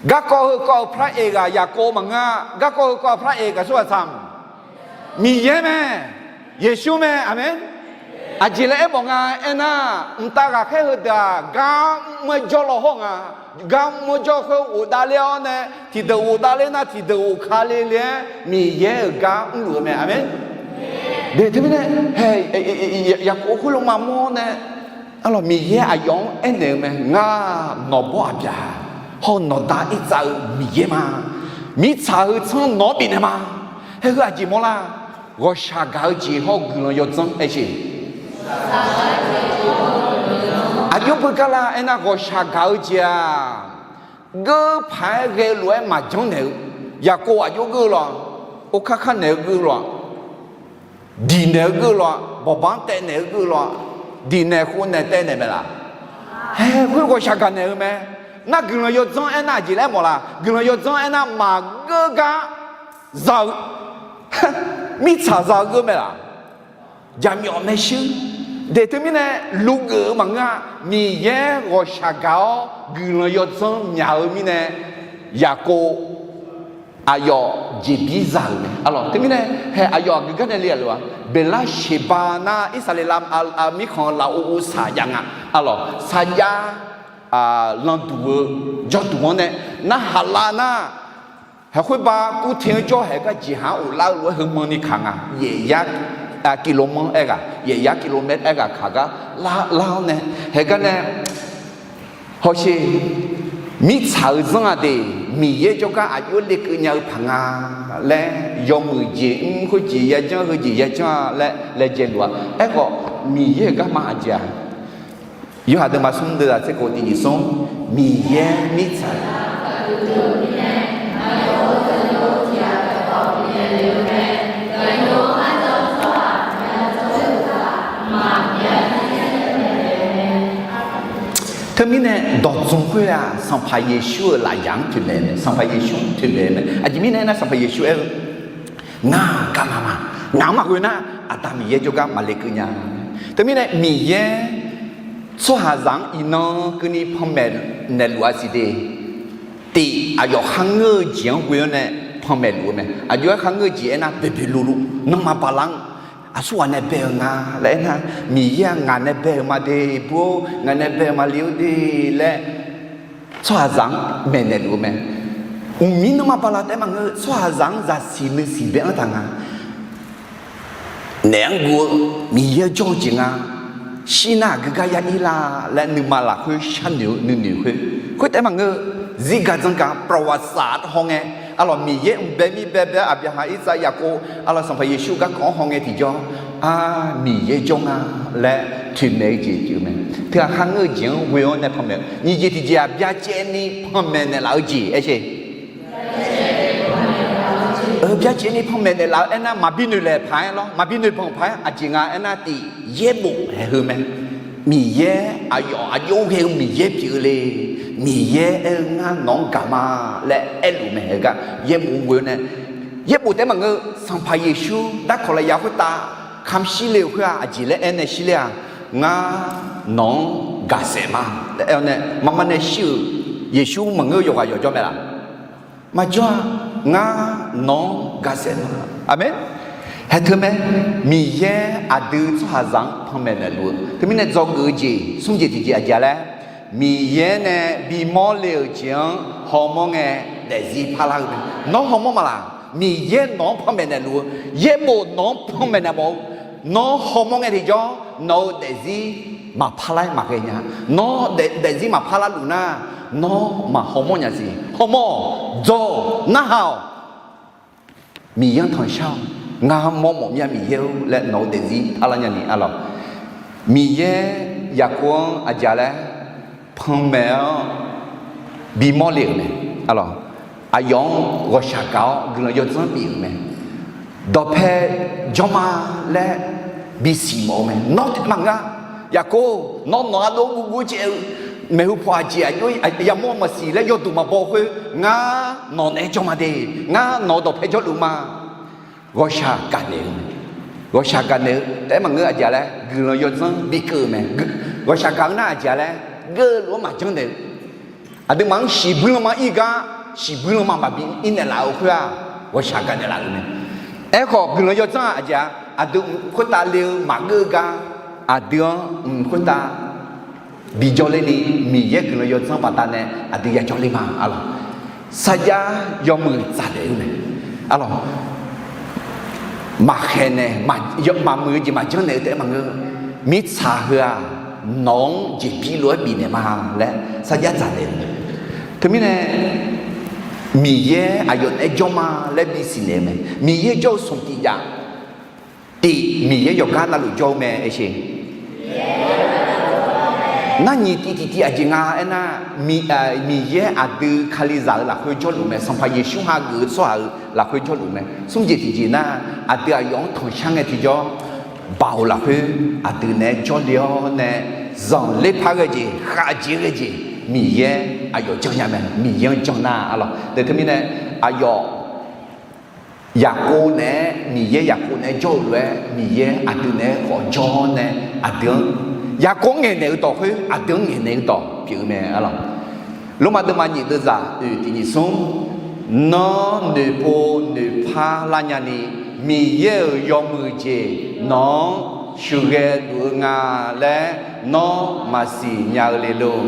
garkawv heukawv-eu พระเอก ghaq Yaqkov maqngeur-a. Garkawv heukawv-eu พระเอก ghaq aqsurghaq tsaq-a? Miqyaer mae. Yeqsur mae. Aqmeq. Aqjeq laer aermawf nga aernar, mqtav ghaqkhaer heudeuq-aq, gar mr-aer jawr law hawr nga. Gar mr-aer jawr khoer ghofdav ler-awr nae, tiqdeuq ghofdav ler nar tiqdeuq ghofka le le-aer Miqyaer-euq gar mrluf-eu mae. Aqmeq. De teumirnae, hae, Yaqkov khoerlof maqmawr nae, arlawq, Miqyaer aqyawf-anr aernaeq-eu mae. Ngar nawq bawr aqbyaq hawr-eu nawq da irtsav-eu Miqyaer ma. Mirtsaq heu tsanr nawq-anr bifnaeq ma. Hae, heu aqjeq mawrlar? Ghawqshaq gaq-eu jeq hawr-eu guiqlanq yawdzanr aer sheq. Aqjox beugar la aernar, ghawqshaq gaq-eu jeq-aq, geur paq-aer ghae lof-aer maqjanr naeq-eu, Yaqkov aqjox geur-eu lawq, orkar kar naeq-eu geur-eu lawq, diq naeq-eu geur-eu lawq, bawqbanq taev naeq-eu geur-eu lawq, diq naeq khov naeq taev naeq mae laf? Hae, khoer ghawqshaq gaq naeq-eu mae. Nar guiqlanq yawdzanr aernar aqjeq laer aermawf la? Guiqlanq yawdzanr aernar maqgeur gar za-eu, mirtsaq za-eu geur mae laf? Jaqmyawf maershuir. De teumirnae, luvgeuf-eu maqngeur-a. Miqyaer ghawqshaq gaq-awr guiqlanq yawdzanr myaq-eu mirnae, Yaqkov aqyawf jeqbir za-euq mae. Arlawq, teumirnae, hae, aqyawf aqgeu gar nae le-a lof-a? Beqlar sheqba nar Irsaqleqlav mirkhanq-eu lafov ov saqjav nga. Arlawq, saqjav landuq-eu jawrduq-anr nae narhaq lav nar, haeq khoerba kurte-anr jawr haeq gar jeqhaq-anr ghoflar-eu lof-aer heumanrni kaq nga. Yaef yar, kilov manr aer ghaq, yaef yar kilov manr aer ghaq kaq gar lar-awr nae, haeq gar nae, hawsher, mirtsaq-euq zanr-aq de, Miqyaer jawrgar aqjox lekeuv nya-eu paq nga laer, yawmuiq jeq mr, khoerjeq yajanr, heujeq yajanr-a laer laejae luf-a. Aerkhawf, Miqyaer-euq garma aqjeq-aq, Yorhaq deuvma smr deuvzaq tser kof tiq nyiq smr, Miqyaer mirtsaq Teumirnae dawqdzmq khoer-aq, Sanqpaq Yeqsur-euq lafyaq-anr toeqmaeq mae, Sanqpaq Yeqsur-anr toeqmaeq mae. Aqjeq mirnae aernar, Sanqpaq Yeqsur aer-eu, Ngar-aq garma ma. Ngaq-anr maqghoe nar, Aqda Miqyaer jawrgar maqle keuv nya. Teumirnae Miqyaer tsawrhaqzaq-anr iqnan keuvni panmaeq naeqluf-a siq de. Tiq, aqyawf kharngeur-eu jeq-anr ghoe-awr nae panmaeq luf-eu mae. Aqjox-aer kharngeur-eu jeq aernar, boeqboeq luvluv nanrma bala-anr aqsurghaq nae bae-eu nga laer aernar, Miqyaer-aq ngaq nae bae-euq ma de, bur-or, ngaq nae bae-euq maqle-or de laer tsawrhaqzaq-anr maeqnaeq luf-eu mae. Mqmir nanrma bala taef-aer maqngeur, tsawrhaqzaq-anr zaqsiq nuisiq bae-anr taq nga. Naef-anr guv-eu Miqyaer-anr jawr-eu jeq nga. Shir nar aqgeu gar ya ir la laer nuima lafkhoer sharnoeq-eu nuinoeq khoer. Khoertaef maqngeur, zirgaq dzanrgaq ประวัติศาสตร์ hawngae, arlawq, Miqyaer mqbae mir bae bae-aer Aqbyaqhaq, Irsaq, Yaqkov, arlawq, Sanqpaq Yeqsur garkawv-anr hawngae tiqjawr, ar, Miqyaer jawr nga laer toeqmaeq-eu jeq pyeuf-eu mae. Teughaq kharngeur-eu jeq-anr ghoe-awr nae panmaeq, nyiq jeq tiqjeq-aq byacaevni panmaeq naeqlaf-eu jeq aer sher. Byacaevni panmaeq naeqlaf-eu aernar, maqbi noeqlaeq paq-aer lawr, maqbi noeqbanq paq-aer aqjeq nga aernar, tiq, yaerbof haeq heu mae. Miqyaer aqyawf aqjox ghae-eu Miqyaer pyeuf-eu le. Miqyaer aer-eu ngar nawq-anr gaq ma laer aerluf mae. Haeq gar yaerbof ghoe-awr nae, yaerbof taef-aer maqngeur, Sanqpaq Yeqsur darkawq lafyaq khoertav kamq shir le-euq khoer-aq, aqjeq laer aer nae shir ler-aq, ngar nawq-anr gaqsaef ma laer aer-awr nae marma nae shir-euq Yeqsur maqngeur, yawqghaq yawqjawr mae laf? Maqjawr-a. Ngar nawq-anr gaqsaef ma. Aqmeq. Haer teu mae, Miqyaer aqdui tsawrhaqzaq-anr panmaeq naeqluf-eu. Teumirnae dzawgeuf-eu jeq smr jeq tiqjeq aqjeq-a laer, Miqyaer nae bimawr le-euq jeq-anr hawmawr ngae daefzir parlar-eu mae. Nawr hawmawr maqlaq? Miqyaer nawq-anr panmaeq naeqluf-eu, yaerbof nawq-anr panmaeq naeq mawf-eu, nawr hawmawr ngae tiqjawr nawq-euq daefzir maqparlar-aer maqghae nya. Nawr daefzir maqparlar luf nar, nawr maq hawmawr nya siq. Hawmawr-awq, dzawr-awq, narhaq-awq. Miqyaer-anr tanqshar-awq. Ngar mawrmawf mya Miqyaer-or laer nawq-eu daefzir parlar nyani arlawq. Miqyaer Yaqkov-anr aqjeq laer panmaeq-awr bimawr le-euq mae arlawq. Aqyawf-anr ghawqshaq gaq-awr guiqlanq yawdzanr bif-euq mae. Dawqpae jawr ma laer bisiq mawf-eu mae. Nawr taef maqngeur-a. Yaqkov, nawr nawq-anr dov guvguv caev-eu maeqhu paw aqjeq aqjox yamawr maqsiq laer yawduq maqbaw khoer, ngar nawq naeq-aer jawr ma de. Ngar nawq-eu dawqpae jawrluf ma. Ghawqshaq gaqnaeq-eu, ghawqshaq gaqnaeq-eu taef-aer maqngeur. Aqjeq laer guiqlanq yawdzanr bikeuv-eu mae. Ghawqshaq gaq-eu nar aqjeq laer geuv luf-anr maqjanr naeq-eu, aqduimaf-anr shiqbuir lanma ir gar, shiqbuir lanma maqbi ir naeqlaf-eu khoer-aq, ghawqshaq gaqnaeq laf-euq mae. Aerkhawf guiqlanq yawdzanr-aq aqjeq-a, aqdui mq khoertav le-eu maqgeur-eu gar, aqdui-anr mq khoertav bijawr ler ni, Miqyaer guiqlanq yawdzanr baqdanae aqdui yajawr ler ma arlawq. Sarjax yawmuiq dzaqdaef-eu mae arlawq. Maqkhaeq nae, maqmuiq-eu jeq maqjanr naeq-eu taef-aer maqngeur. Mirtsaq heu-aq, nawq-anr jeqbir lof-aer bifnaeq ma laer sarjax dzaqdaef-eu mae. Teumirnae Miqyaer aqyawf naeq-aer jawr ma laer bisiq naeq-eu mae. Miqyaer jawr-eu smq tiq jav, tiq Miqyaer yawqgar navluf jawr-eu mae aersheq. Nar nyiq tiq tiq tiq aqjeq nga aernar, Miqyaer aqdui Kalizaq-euq lafkhoer jawrluf mae. Sanqpaq Yeqsur hageuf-eu tsawrhaq-euq lafkhoer jawrluf mae. Smr jeq tiqjeq nar, aqdui aqyawf-anr tanqshar ngae tiqjawr, Baoq lafkhoer aqdui naeq-aer jawrle-awr nae, zanqler par ghae jeq, khavjeq ghae jeq, Miqyaer aqyawf janrnya mae. Miqyaer-anr jan nar arlawq. Teumirnae aqyawf Yaqkov naeq-aer, Miqyaer Yaqkov naeq-aer jawr-eu lof-aer, Miqyaer aqdui naeq-aer khawf jawr-awr nae, aqdui-anr Yaqkov-anr ngaeqnaeq-eu dawq khoer aqdui-anr ngaeqnaeq-eu dawq pyeuf-eu mae arlawq. Lormav deuvma nyiq deuvzaq oeq tiq nyiq smr, Nawr noeqpov noeqpar lar nyani, Miqyaer-euq yawmuiq jeq nawq-anr sheuqghae luf-eu nga laer nawr maqsiq nya-eu le lor.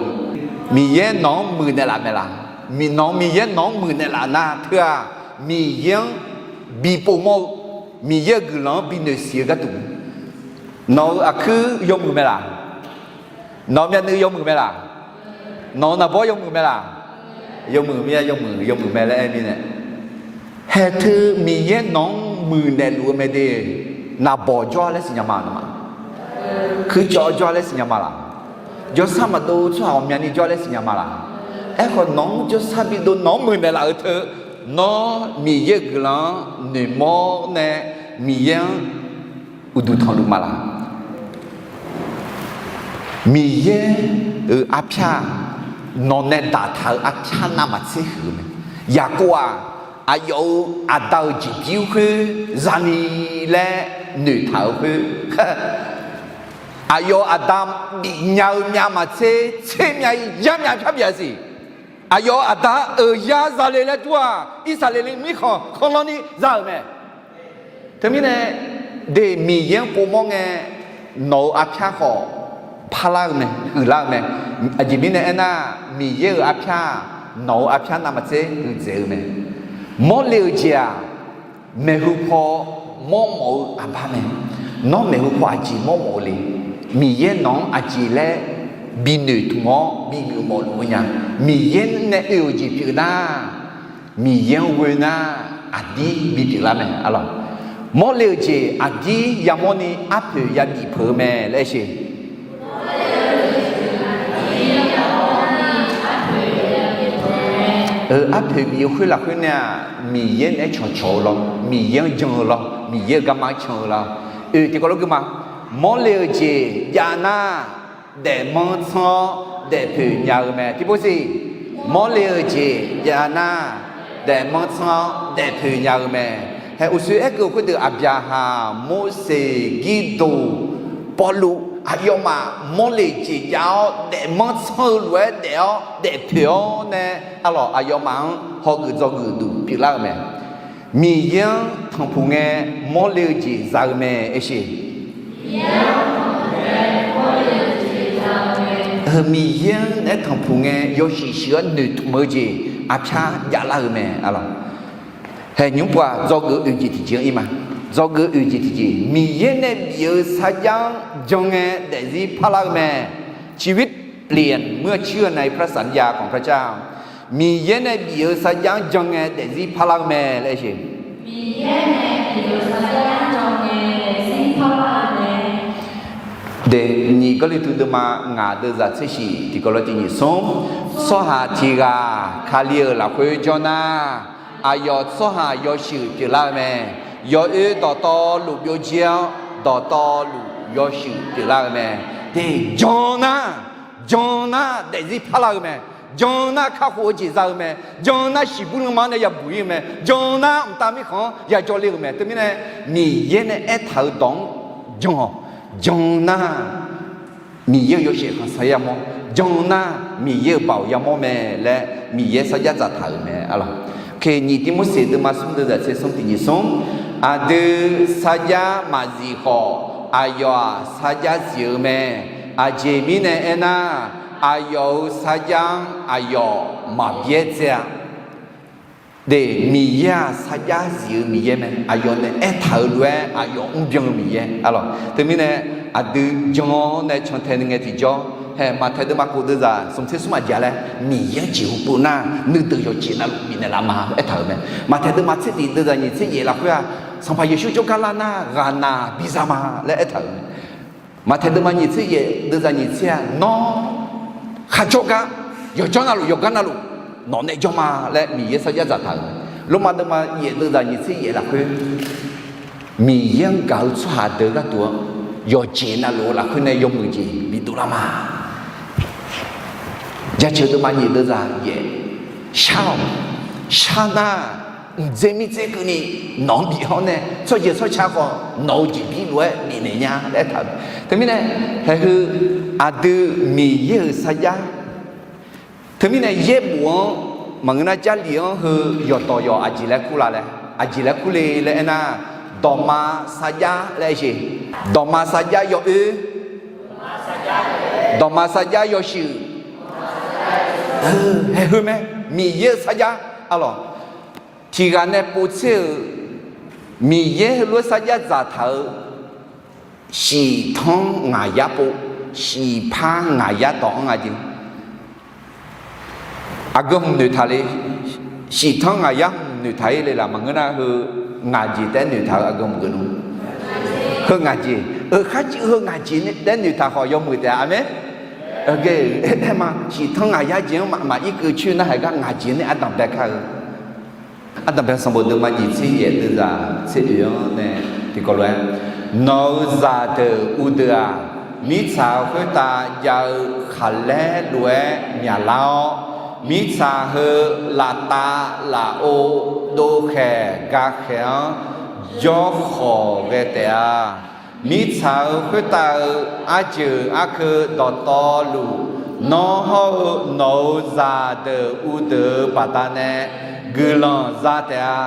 Miqyaer nawq-anr muiqnaeq laf mae laq? Nawq-eu Miqyaer nawq-anr muiqnaeq laf nar teu-aq, Miqyaer-anr bi povmawr-eu, Miqyaer-euq guiqlanq-anr bi noeqsiq-eu gharduq, nawq-euq aqkuir yawmuiq mae laq? Nawq-euq myavnuiv yawmuiq mae laq? Nawq-euq naqbawr yawmuiq mae laq? Yawmuiq mir-a, yawmuiq, yawmuiq mae laer aer mirnae, haeq teu Miqyaer nawq-anr muiqnaeq luf-eu mae de. Naqbawq jawr-a laer siqnya ma, nawmaf kuircawv jawr-a laer siqnya ma laq? Jawrsar maqdov tsawrhaq ghawqmyani jawr-a laer siqnya ma laq? Aerkhawf nawq-anr jawrsar bidov nawq-anr muiqnaeq laf-eu teu, nawr Miqyaer-euq guiqlanq-anr noeqmawr nae Miqyaer-anr uqduq tanqluf ma laq? Miqyaer-euq arpyar-aq, nawq nae daqtaq-euq arpyar navmaqtser huiq-eu mae. Yaqkov-aq, aqyawf-euq aqda-euq jeqbir khoer zani laer noeqtaq-euq khoer, aqyawf-euq aqda bifnya-eu myavmaqtser tser myav-ir yar myav pyar bif-a siq. Aqyawf-euq aqda euq yar zale laer dur-aq, Irsaqleqlav mirkhanq khanqlanr ni za-euq mae. Teumirnae, de Miqyaer-anr povmawr ngae, nawq-euq arpyar khawf parlar-eu mae, huiqlar-eu mae. Aqjeq mirnae aernar, Miqyaer-euq arpyar-aq, nawq-euq arpyar navmaqtser huiqdzaeq-eu mae. Mawrle-eu jeq-aq, maeqhu paw mawrmawf-eu aqbar mae. Nawr maeqhu paw aqjeq mawrmawf-eu le? Miqyaer nawq-anr aqjeq laer bi noeqtmq-awr bi geufmawf luf-eu nya? Miqyaer nae oe-euq jeq pyeuf nar, Miqyaer-anr ghoe nar, aqdir bipyeuf lar mae arlawq. Mawrle-eu jeq aqdir yamawrni arpoeq yabif peuq-eu mae laer aer sheq. Arpoeq bif-eu khoer lafkhoer nae-aq, Miqyaer naeq-aer cawqcawq-eu lawr, Miqyaer-anr jan-eu lawr, Miqyaer-euq garma-anr can-eu lawr. Oe tiqkawv lof gui ma. Mawrle-eu jeq jav nar, daefmanr tsanr-awr daefpoeq nya-eu mae. Tiqpov siq, mawrle-eu jeq jav nar, daefmanr tsanr-awr daefpoeq nya-eu mae. Hae uqshoe aerkeuv khoerdeuq Aqbyaqhaq, Morseq, Girdoq, Pawrluv aqyawfmaf mawrle-eu jeq jav-awr daefmanr tsanr-eu lof-aer daef-awr daefpoeq-awr nae arlawq aqyawfmaf-anr hawgeuf dzawgeuf duq pyeuflar-eu mae. Miqyaer-anr tanqpuq ngae mawrle-eu jeq za-eu mae aersheq. Miqyaer-anr naeq-aer tanqpuq ngae yawshuif shuif-anr noeqtmq-eu jeq aqpyar javlar-eu mae. Hae nymr pov-aq, dzawgeuf oeq jeq tiqjeq-anr ir ma. Dzawgeuf oeq jeq tiqjeq, Miqyaer nae bif-eu sarjax-anr jan ngae daefzir parlar-eu mae. ชีวิตเปลี่ยนเมื่อเชื่อในพระสัญญาของพระเจ้า Miqyaer nae bif-eu sarjax-anr jan ngae daefzir parlar-eu mae laer aersheq. Nyiq Gawrliqtu deuvma ngaq deuvzaq tser shiq tiqkawv lof tiq nyiq smr, tsawrhaq tiq ghaq Kali-euq lafkhoer jawr nar, aqyawf tsawrhaq yawshuif pyeuflar-eu mae. Yawoer dawqtawvluf byovjir-awr, dawqtawvluf yawshuif pyeuflar-eu mae. Te, jan nar, jan nar daefzir parlar-eu mae. Jan nar kakhof-eu jeq za-eu mae. Jan nar shiqbuir lanma-anr nae yabuq ir-eu mae. Jan nar mqtav mirkhanq-anr yajawr le-euq mae. Teumirnae Miqyaer nae aertaq-euq dawq-anr jan-awq. Jan nar Miqyaer-euq yawshaef khanqsaer yamawr, jan nar Miqyaer-euq baoq yamawr mae laer Miqyaer sarjax dzaqtaq-euq mae. Arlawq, nyiq Tirmorseq deuvma smr deuvzaq tser smr tiq nyiq smr, aqdui sarjax maqzif khawf, aqyawf-aq sarjax zif-eu mae. Aqjeq mirnae aernar, aqyawf-euq sarjax-anr aqyawf maqbyaer dzae-a. De, Miqyaer-aq sarjax zif-eu Miqyaer mae. Aqyawf nae aertaq-euq lof-aer aqyawf mrbyan-eu Miqyaer. Arlawq, teumirnae aqdui jan-awr nae cantae ni ngae tiqjawr, hae Maqtaeq deuvma kof deuvzaq smq tser smr maqjeq laer, Miqyaer-anr jeqhu pov nar nuideuq yawqjeq navluf bifnaeq laf ma laer aertaq-euq mae. Maqtaeq deuvma tser tiq deuvzaq nyiq tser yaef lafkhoer-aq, Sanqpaq Yeqsur jawrgar lar nar ghaqnaq biza ma laer aertaq-euq mae. Maqtaeq deuvma nyiq tser yaef deuvzaq nyiq tser-aq, nawr kharjawr gar, yawqjawr navluf yawqgar navluf nawq nae jawr ma laer Miqyaer sarjax dzaqtaq-euq mae. Lormav deuvma yaef deuvzaq nyiq tser yaef lafkhoer, Miqyaer-anr gaq-eu tsawrhaq deuq gharduq-anr yawqjeq navluf-eu lafkhoer nae yawmuiq jeq bidov lar ma. Jaceuq deuvma nyiq deuvzaq yaef, shar-awq. Shar nar, mqdzer mirdzer keuvni nawq-anr bif hawr nae tsawrjeuq tsawrca khawf nawq-eu jeqbir lof-aer bifnaeq nya laer aertaq-euq. Teumirnae, haeq heu aqdui Miqyaer-euq sarjax. Teumirnae yaerbof-anr maqngeur nar, Jarlif-anr heu yawqdawq yawq aqjeq laer kur la laer, aqjeq laer kur le laer aernar, dawqma sarjax laer aersheq. Dawqma sarjax yawoer, dawqma sarjax yawshuif, haeq heu mae. Miqyaer-euq sarjax, arlawq, tiq ghaq nae povtser-euq Miqyaer heulof-aer sarjax dzaqtaq-eu shiqtanr ngaq yar pov, shiqpar ngaq yar dawq-anr nga jeq. Aqgeu hmq noeqtaq le, shiqtanr ngaq yar hmq noeqtaq-ir le laf maqngeur nar, heu ngaq jeq taef-aer noeqtaq-eu aqgeu hmq geuf nmr. Heu ngaq jeq, euq kharjiv heu ngaq jeq taef-aer noeqtaq khawf yawmuiq taef-a. Aqmeq. Aer ma, shiqtanr ngaq yar jeq-anr maqmaf irkeuv coer nar, haeq gar ngaq jeq nae ardanq bae kar-eu. Ardanq bae sanqbof deuvma nyiq tser yaef deuvzaq tser oeq-anr nae tiqkawv lof-aer, nawq-euq zaqdeuq uvdeuq-aq, mirtsaq khoertav jav-eu khaqlaer lof-aer myaqlar-awr, mirtsaq heu laftav lafov dovkhaeq gakhaeq-anr jawrkhawq ghae taef-a. Mirtsaq-euq khoertav-eu arjeuq arkeuv dawqtawvluf, nawr hawr-eu nawq-euq zaqdeuq uvdeuq-euq baqdanae guiqlanq za taef-a.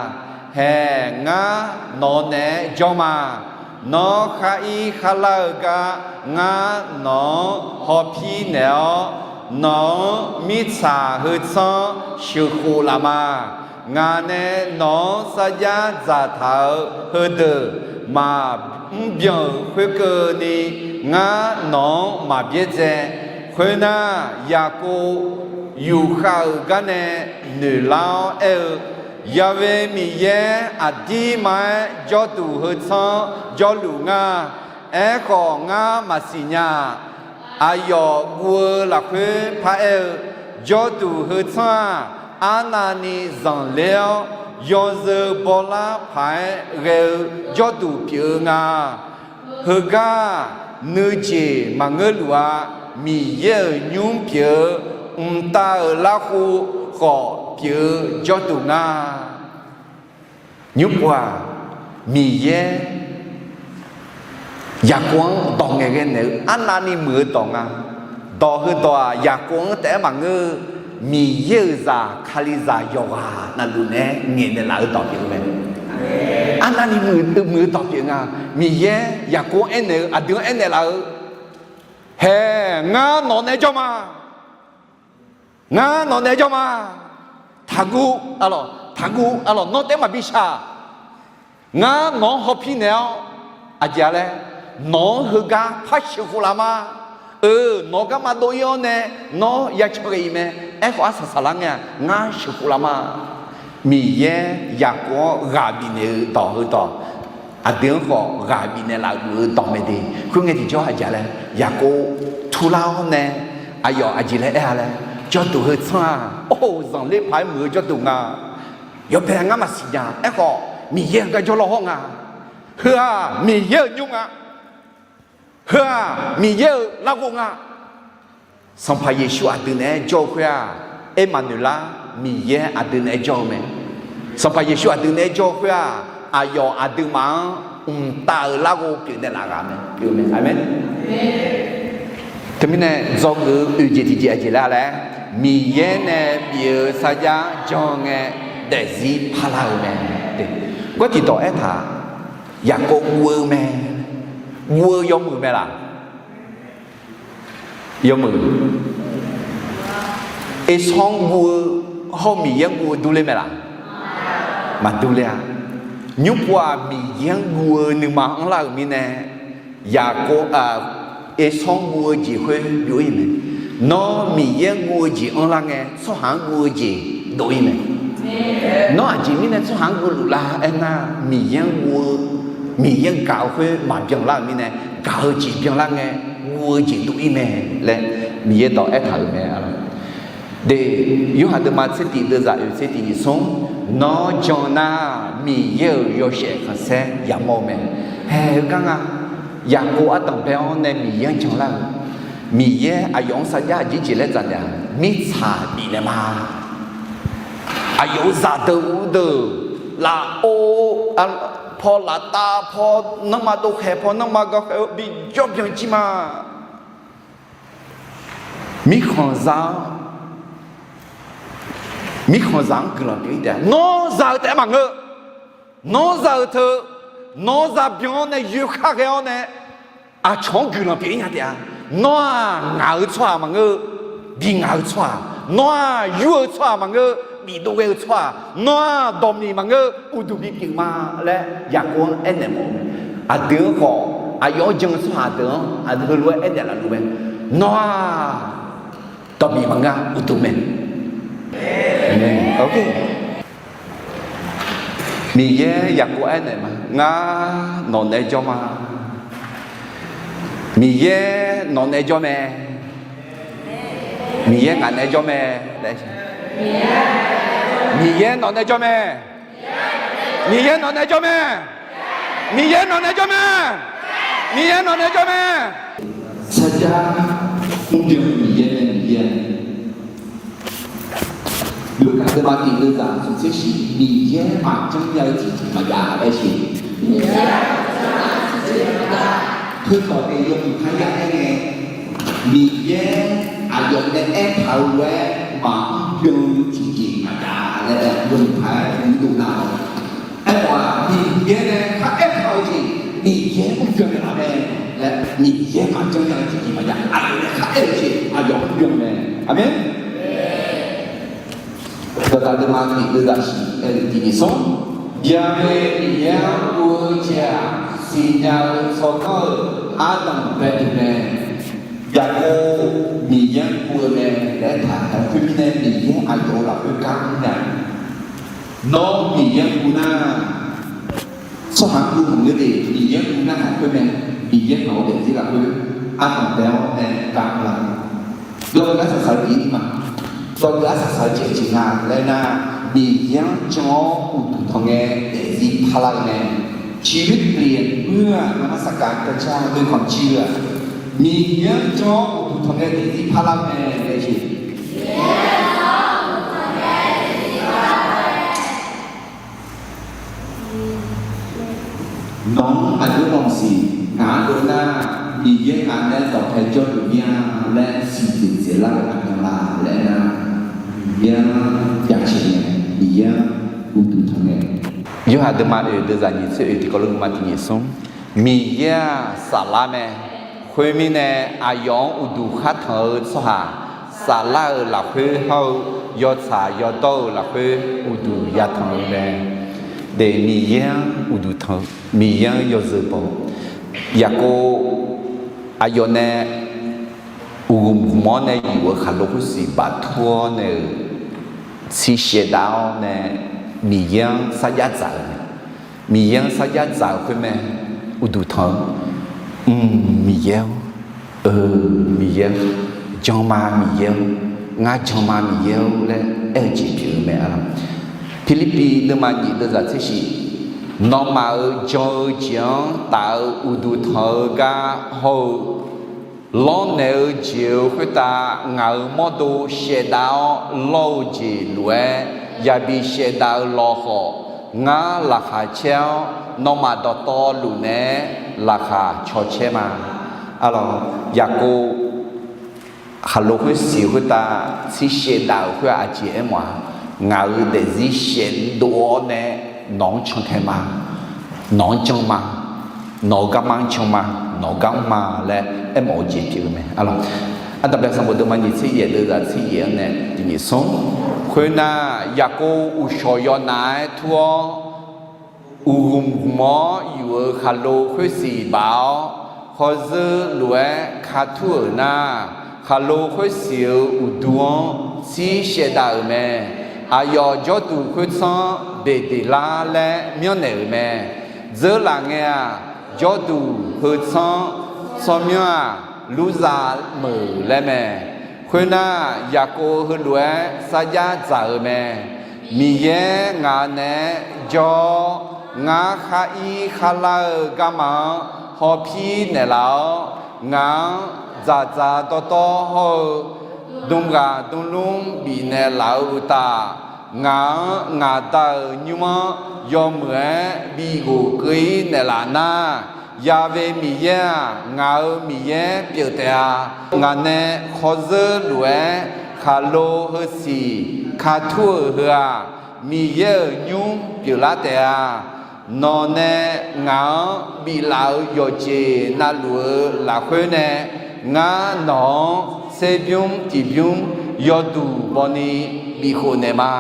Haeq, ngar nawq naeq-aer jawr ma. Nawr khar ir khar lar-eu gar ngar nawq-anr hawpir naeq-awr, nawq-anr mirtsaq heu tsanr sheuqkhof laf ma. Ngaq nae nawq-anr sarjax dzaqtaq-eu heudeuq maqmr byan-euq khoerkeuvni, ngar nawq-anr maqbyaerdzae. Khoernar, Yaqkov yufkhav-euq garnae noeqlar-awr aer-eu, Ya'we Miqyaer aqdirma-aer jawrduq heu tsanr jawrluf nga. Aerkhawf, ngar maqsiq nya-aq, aqyawf guv-eu lafkhoer paraer-eu, jawrduq heu tsanr-aq, arnavni zanqler-awr, yawzeu bawlar paq-aer ghae-eu jawrduq pyeuf-eu nga. Heugar nuijeq maqngeur luf-a. Miqyaer-euq nymr pyeuf-eu mqtav-euq larkhof khawf pyeuf-eu jawrduq nga. Nymr pov-aq, Miqyaer Yaqkov-anr dawq ngaeqghae naeq-eu arnavni muiq-eu dawq nga. Dawq heudawq-aq, Yaqkov-anr taef-aer maqngeur-eu, Miqyaer-euq zaq, Kalizaq yawqghaq navluf naeq-aer ngaeqnaeq laf-eu dawq pyeuf-eu mae. Arnavni muiq-eu dawq pyeuf nga. Miqyaer Yaqkov-anr aernaeq-eu, aqdui-anr aernaeq laf-eu, Haeq, ngar nawq naeq-aer jawr ma. Ngar nawq naeq-aer jawr ma. Taqguv, taqguv, nawr taef-aer maqbi shaq. Ngar nawq-anr hawpir naeq-awr, aqjeq-a laer, nawq-anr heugar par sheuqkhof laf ma. Eu, nawq-eu garma dov-ir-awr nae, nawr ya caw ghae-iq mae. Aerkhawf arsaq saqlar ngae-aq, ngar sheuqkhof laf ma. Miqyaer Yaqkov-anr ghaq bifnaeq-eu dawq heudawq, aqdui-anr khawf ghaq bifnaeq laf-euq dawq mae de. Khoerngae tiqjawr aqjeq-a laer, Yaqkov turlar-awr nae aqyawf aqjeq laer aer-a laer, jawrduq heu tsanr-aq, or, zanqler paq-aer muiq-eu jawrduq nga. Yawbae ngar maqsiq nya. Aerkhawf, Miqyaer-euq gar jawrlawr hawr nga. Heu-aq, Miqyaer-euq nymr nga. Heu-aq, Miqyaer-euq larghov nga. Sanqpaq Yeqsur aqdui naeq-aer jawr-eu khoer-aq, Ermaqnoeqlar, Miqyaer aqdui naeq-aer jawr-eu mae. Sanqpaq Yeqsur aqdui naeq-aer jawr-eu khoer-aq, aqyawf aqduimaf-anr mqtav-euq larghov pyeufnaeq laf ghaq mae. Aqmeq. Teumirnae dzawgeuf-eu oeq jeq tiqjeq aqjeq laer laer, Miqyaer nae bif-eu sarjax jan ngae daefzir parlar-eu mae. Gawr tiqdawq aertaq, Yaqkov guv-eu mae. Guv-eu yawmuiq mae laq? Yawmuiq. Esanr guv-eu hawr-eu Miqyaer guv-eu durler mae laq? Maqdur ler-a. Nymrpov-aq, Miqyaer-anr guv-eu nuima anrlar-euq mirnae, Yaqkov, Esanr guv-eu jeq khoer byov-ir mae. Nawr Miqyaer guv-eu jeq anrlar ngae, tsawrhaq-anr guv-eu jeq dov-ir mae. Nawr aqjeq mirnae tsawrhaq-anr guv luf lar aernar, Miqyaer-anr guv-eu, Miqyaer-anr gaq-eu khoer maqbyan lar-euq mirnae, gaq-eu jeq byanlar ngae, guv-eu jeq dov-ir mae laer Miqyaer dawq aertaq-euq mae. De, Yorhaq deuvma tser tiq deuvzaq oeq tser tiq nyiq smr, Nawr jan nar, Miqyaer-euq yawshaef khanqsaer yamawr-eu mae. Haeq, heugar nga. Yaqkov ardanq bae-awr nae Miqyaer-anr janlar-euq, Miqyaer aqyawf-anr sarjax aqjeq jeq laer dzaq taef-a, mirtsaq bifnaeq ma. Aqyawf-euq zaqdeuq uvdeuq, lafov paw, laftav paw, nanrma dovkhaeq paw, nanrma gawkhaeq-eu bijawr byan jir ma. Mirkhanqzaq-anr, mirkhanqzaq-anr guiqlanq pyeuf-ir taef-a. Nawr za-eu taef-aer maqngeur. Nawr za-eu teu, nawr za byan-awr nae yoekhar ghae-awr nae, aqcawq-anr guiqlanq pyeuf-ir nya taef-a. Nawr-aq ngaq-eu tsawrhaq maqngeur, bi ngaq-eu tsawrhaq. Nawr-aq yur-eu tsawrhaq maqngeur, bifdov ghae-eu tsawrhaq. Nawr-aq dawqmiq maqngeur, uqduq bipyeuf ma laer Yaqkov-anr aernaeq mawf-eu mae. Aqdui-anr khawf, aqyawf-anr jan-eu tsawrhaq deuq-anr aqdui heulof-aer aernaeq laf luf mae. Nawr-aq dawqmiq maqngeur, uqduq mae. Miqyaer Yaqkov aernaeq ma, Ngar nawq naeq-aer jawr ma. Miqyaer nawq naeq-aer jawr mae. Miqyaer ngaq naeq-aer jawr mae. Miqyaer nawq naeq-aer jawr mae. Miqyaer nawq naeq-aer jawr mae. Miqyaer nawq naeq-aer jawr mae. Miqyaer nawq naeq-aer jawr mae. Sarjax mrbyan Miqyaer nae Miqyaer Yawqghaq teubaqni deuvzaq smq tser shif, Miqyaer maqjanr nya-eu tiqjeq maqjav-a laer siq. Teu dawq nae yawmuiq parya aer ngae, Miqyaer aqyawf nae aertaq-eu lof-aer maqmr byan-eu tiqjeq maqjav laer yawmuiq par-aer nuidov nar-awq. Aerkhawf-aq, Miqyaer nae kharaer taq-eu jeq, Miqyaer mr byan naeqlaf mae laer, Miqyaer maqjanr nya-eu tiqjeq maqjav, aqyawf nae kharaer-eu jeq aqyawf mr byan mae. Aqmeq. Dawqdaq deuvma tiq deuvzaq shif aer-eu tiq nyiq smr, Yaqmir Miqyaer-anr guv-eu jeq-aq, siqnya-eu tsawrganr-euq ardanq bae-euq mae. Yaqkov Miqyaer-anr guv-eu mae laer aertaq-euq khoermirnae, Miqyaer aqyawf-euq lafkhoer gar mr nya. Nawr Miqyaer-anr guv nar, tsawrhaq-anr guv maqngeur de, Miqyaer-anr guv narhaq khoer mae. Miqyaer nawq-eu daefzir lafkhoer ardanq bae-awr nae gar mr la. Yawqgar saqsaq-eu jeq ni ma. Yawqgar saqsaq-eu jeq jeq nga laer nar, Miqyaer-anr jan-awr uqduq tanq ngae daefzir parlar-eu mae. ชีวิตเปลี่ยนเมื่อ นมัสการพระเจ้าด้วยความเชื่อ Miqyaer-anr jan-awr uqduq tanq ngae daefzir parlar-eu mae laer jeq. Nawq-anr aqjox mawq siq, ngaq-anr dov nar, Miqyaer ngaq nae dawqpae jawrluf mir-a laer siqdzeuf dzaeqlar-eu aqmyanlaf laer nar, Miqyaer-anr jaceq ngae, Miqyaer-anr uqduq tanq ngae. Aqduimaf oeq deuvzaq nyiq tser oeq tiqkawv lof nuima tiq nyiq smr. Miqyaer-aq saflar mae. Khoermirnae, aqyawf-anr uqduq khar tanq-eu tsawrhaq, saflar-euq lafkhoer hawr-eu yawtsaq yawdawr-euq lafkhoer uqduq yatanq-eu mae. Daef Miqyaer-anr uqduq tanq-eu, Miqyaer-anr yawzeu baw-eu. Yaqkov aqyawf nae uqghmq ghmq-awr nae yuf-eu khaqlo khoersiq baftur-awr nae-euq, tsir shaevdav-awr nae Miqyaer-anr sarjax dzaq-euq mae. Miqyaer-anr sarjax dzaq-euq khoer mae. Uqduq tanq-eu, Mq, Miqyaer-or, eu, Miqyaer-or, janma Miqyaer-or, ngar janma Miqyaer-or laer aer-eu jeq pyeuf-eu mae. Pirlirpiv deuvma nyiq deuvzaq tser shif, nawmaf-euq jan-eu jeq-anr taf-eu uqduq tanq-eu gar hawr-eu lawrnaeq-eu jeq-euq khoertav ngaq-euq mawrdo shaevdav-awr lawr-eu jeq lof-aer yabi shaevdav-eu lawkhawf, ngar laqkhaq caer-awr nawmaf dawqtawvluf naeq-aer laqkhaq caw caer ma. Arlawq, Yaqkov khaqlo khoersiq khoertav tsir shaevdav-euq khoer-aq aqjeq aermawf-a, ngaq-euq daefzir shaevdov-awr nae nawq-anr cantae ma, nawq-anr jan ma, nawq-eu garma-anr can ma, nawq-eu gar-anr ma laer aermawf-eu jeq pyeuf-eu mae. Arlawq, Aqdaq bae sanqbof deuvma nyiq tser yaef deuvzaq tser yaef-anr nae tiq nyiq smr. Khoernar, Yaqkov uqshawq yawnaf-aer tur-awr, uqghmq ghmq-awr yuf-eu khaqlo khoersiq baf-awr, khawrzeur lof-aer ka tur-euq nar, khaqlo khoersiq-euq uqdu-anr tsir shaevdav-euq mae. Aqyawf jawrduq khoertsanr Beqdeqlar laer myanrnaeq-euq mae. Dzeurlaf ngae-aq, jawrduq heu tsanr tsawrmyanr-aq, Lurzav meuq laer mae. Khoernar, Yaqkov heulof-aer sarjax dzaq-euq mae. Miqyaer ngaq naeq-aer jawr-awr, ngar khar ir khar lar-eu garma-anr hawpir naeqlaf-awr, ngaq-anr dzaqdzaq dawrdawr hawr-eu dmghaq dmlmr bifnaeq laf-eu uqtaf, ngaq-anr ngaq Da-euq nymr-anr yawmuiq-aer bighof keuv-ir naeqlaf nar, Yaqve Miqyaer-aq, ngaq-euq Miqyaer pyeuf taef-a. Ngaq nae khawrzeur lof-aer khaqlo heusiq ka tur-euq heu-aq, Miqyaer-euq nymr pyeuflar taef-a. Nawq nae ngaq-anr biflaf-euq yawqjeq navluf-eu lafkhoer nae, ngar nawq-anr tserbymr tiqbymr yawduq bawni bifkhof naeq ma.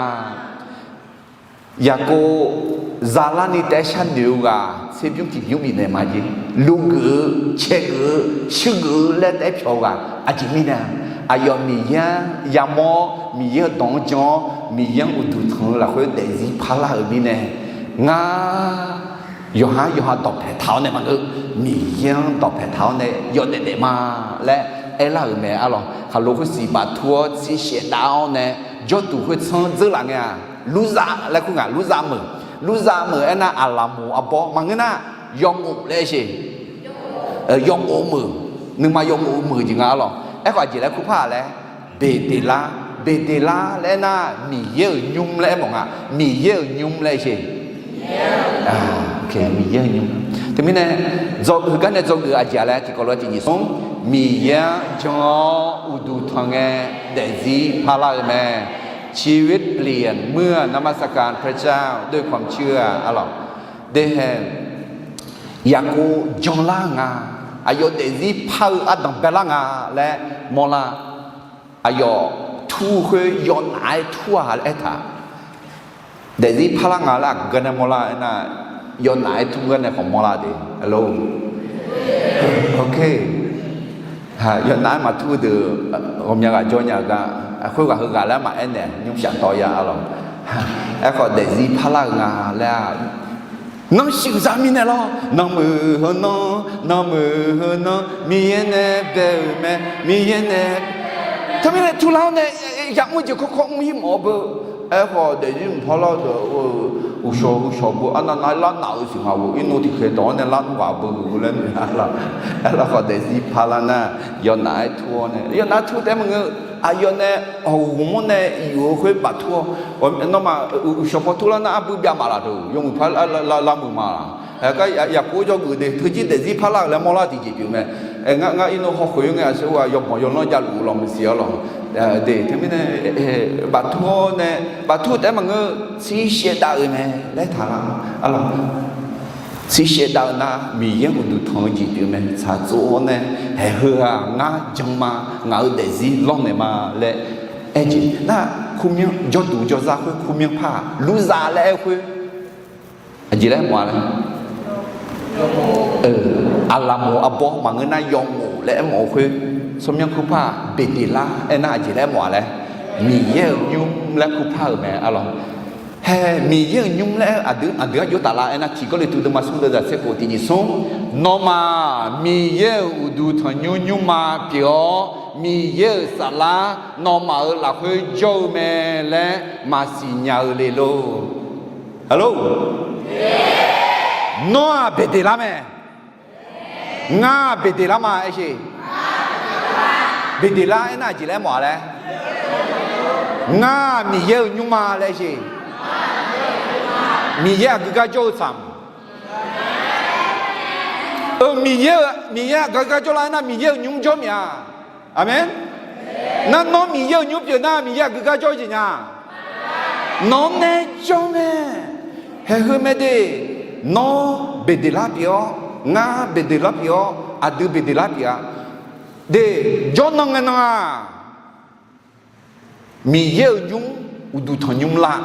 Yaqkov zalarni taef-aer sharnoeq-eu ghaq tserbymr tiqbymr bifnaeq ma jeq. Lugeuf-eu, caegeuf-eu, shuirgeuf-eu laer taef-aer pyawq-eu ghaq aqjeq mirnae, aqyawf Miqyaer-anr yamawr-awr, Miqyaer-euq dawq-anr jan-awr, Miqyaer-anr uqduq tanq-eu lafkhoer daefzir parlar-euq mirnae, ngar yawqha yawqha dawqpaeq taq-awr nae maqngeur, Miqyaer-anr dawqpaeq taq-awr nae yawdaef daef ma laer aerlar-euq mae. Arlawq, khaqlo khoersiq baftur-awr tsir shaevdav-awr nae jawrduq khoertsanr dzeurlaf ngae-aq, Lurzav laer kur ngaq, Lurzav meuq. Lurzav meuq aernar, aqlaqmoq arbawr maqngeur nar, yawmof laer sheq. Yawmof-eu meuq, nuima yawmof-eu meuq jeq nga. Arlawq, aerkhawf aqjeq laer kur par-aq laer, Beqdeqlar, Beqdeqlar laer aernar, Miqyaer-euq nymr laer aermawf nga. Miqyaer-euq nymr laer sheq. Miqyaer-euq nymr. Teumirnae, heugar nae dzawgeuf aqjeq-a laer tiqkawv lof-aer tiqnyiq smr, Miqyaer-anr jan-awr uqduq tanq ngae daefzir parlar-eu mae. ชีวิตเปลี่ยนเมื่อนมัสการพระเจ้าด้วยความเชื่อ arlawq. Dehae, Yaqkov janlar nga. Aqyawf daefzir par-eu ardanq baelar nga laer mawrlar. Aqyawf tur khoer yawnaf-aer tur-a laer aertaq. Daefzir parlar nga laer aqgeu nae mawrlar aernar, yawnaf-aer tur gar nae khawf mawrlar de. Alo. Ok. Yawnaf-aer maqtur deuq ghawqmya ghaq jawr nya-eu gar, khoerghaq heughaq laer maqaer naeq nymr shaf tawv ya arlawq. Aerkhawf daefzir parlar-eu nga laer-aq, nanr shuif zaq mirnae lawr, nanmuiq heu nanr, nanmuiq heu nanr, Miqyaer nae bae-euq mae, Miqyaer nae. Teumirnae turlar-awr nae yamr-eu jeq kawrkawr mr-ir mawf-awr beu. Aerkhawf daefzir mq parlar deuq-eu uqshawq uqshawq beu arnav nav-aer larnaf-eu siq ngaq-or, irnov tiqkhaeq dawq-anr nae larnmr ghaq beu-eu laer noeq-a laq. Aerkhawf daefzir parlar nar, yawnaf-aer tur-awr nae, yawnaf-aer tur taef maqngeur, aqyawf nae hawq-euq mawr nae yuf-eu khoer baftur-awr, nawmaf uqshawq paw turlar nar arbui byav maf laf deuq yawmuiq par lar muiq ma laq. Aergar Yaqkov jawrgeuf de teujir daefzir parlar-euq laer mawrlar tiqjeq pyeuf mae. Ngar, ngar irnov hawkhoeq-eu ngae aqsur ghaq yawbanq yawlanr javluf-eu lawq maqsiq-awr lawq. De, teumirnae, baftur-awr nae, baftur taef-aer maqngeur, tsir shaev dav-eu mae laer taq lar-a lawq. Tsir shaev dav-eu nar, Miqyaer uqduq tanq-eu jeq pyeuf-eu mae. Tsaqtsov-awr nae, haeq heu-aq ngar jan ma, ngaq-euq daefzir lawrnaeq ma laer aer jeq nar, kurmyanr jawrduq jawrzar khoer kurmyanr par-aq, lurza laer aer-eu khoer aqjeq laer mawf-a laer, aqlaqmoq arbawr maqngeur nar yawmof laer aermawf-eu khoer, tsawrmyanr kurpar-aq, Beqdeqlar aernar aqjeq laer mawf-a laer, Miqyaer-euq nymr laer kurpar-euq mae-a lawq. Hae, Miqyaer-euq nymr laer aqdui aqdui-anr jov taflar aernar, Tiq Gawrliqtu deuvma smr deuvzaq tser khof tiq nyiq smr, nawmaf Miqyaer-euq uqduq tanqnymr nymrma pyeuf-awr, Miqyaer-euq saflar nawmaf-euq lafkhoer jawr-eu mae laer maqsiq nya-eu le lor. Alo, nawr-aq Beqdeqlar mae. Ngar Beqdeqlar ma aer sheq. Beqdeqlar aernar aqjeq laer mawf-a laer, ngar Miqyaer-euq nymrma laer aer sheq. Miqyaer aqgeu gar jawr-eu tsaq-eu, Miqyaer-euq, Miqyaer aqgeu gar jawrlar aernar Miqyaer-euq nymr jawr myav-a. Aqmeq. Nar nawr Miqyaer-euq nymr pyeuf nar Miqyaer aqgeu gar jawr-eu jeq nya. Nawq-anr nae jawr mae. Haeq heu mae de. Nawr Beqdeqlar pyeuf-awr, ngar Beqdeqlar pyeuf-awr, aqdui Beqdeqlar pyeuf-a. De, jawrnan ngae nan-aq, Miqyaer-euq nymr uqduq tanqnymr lar.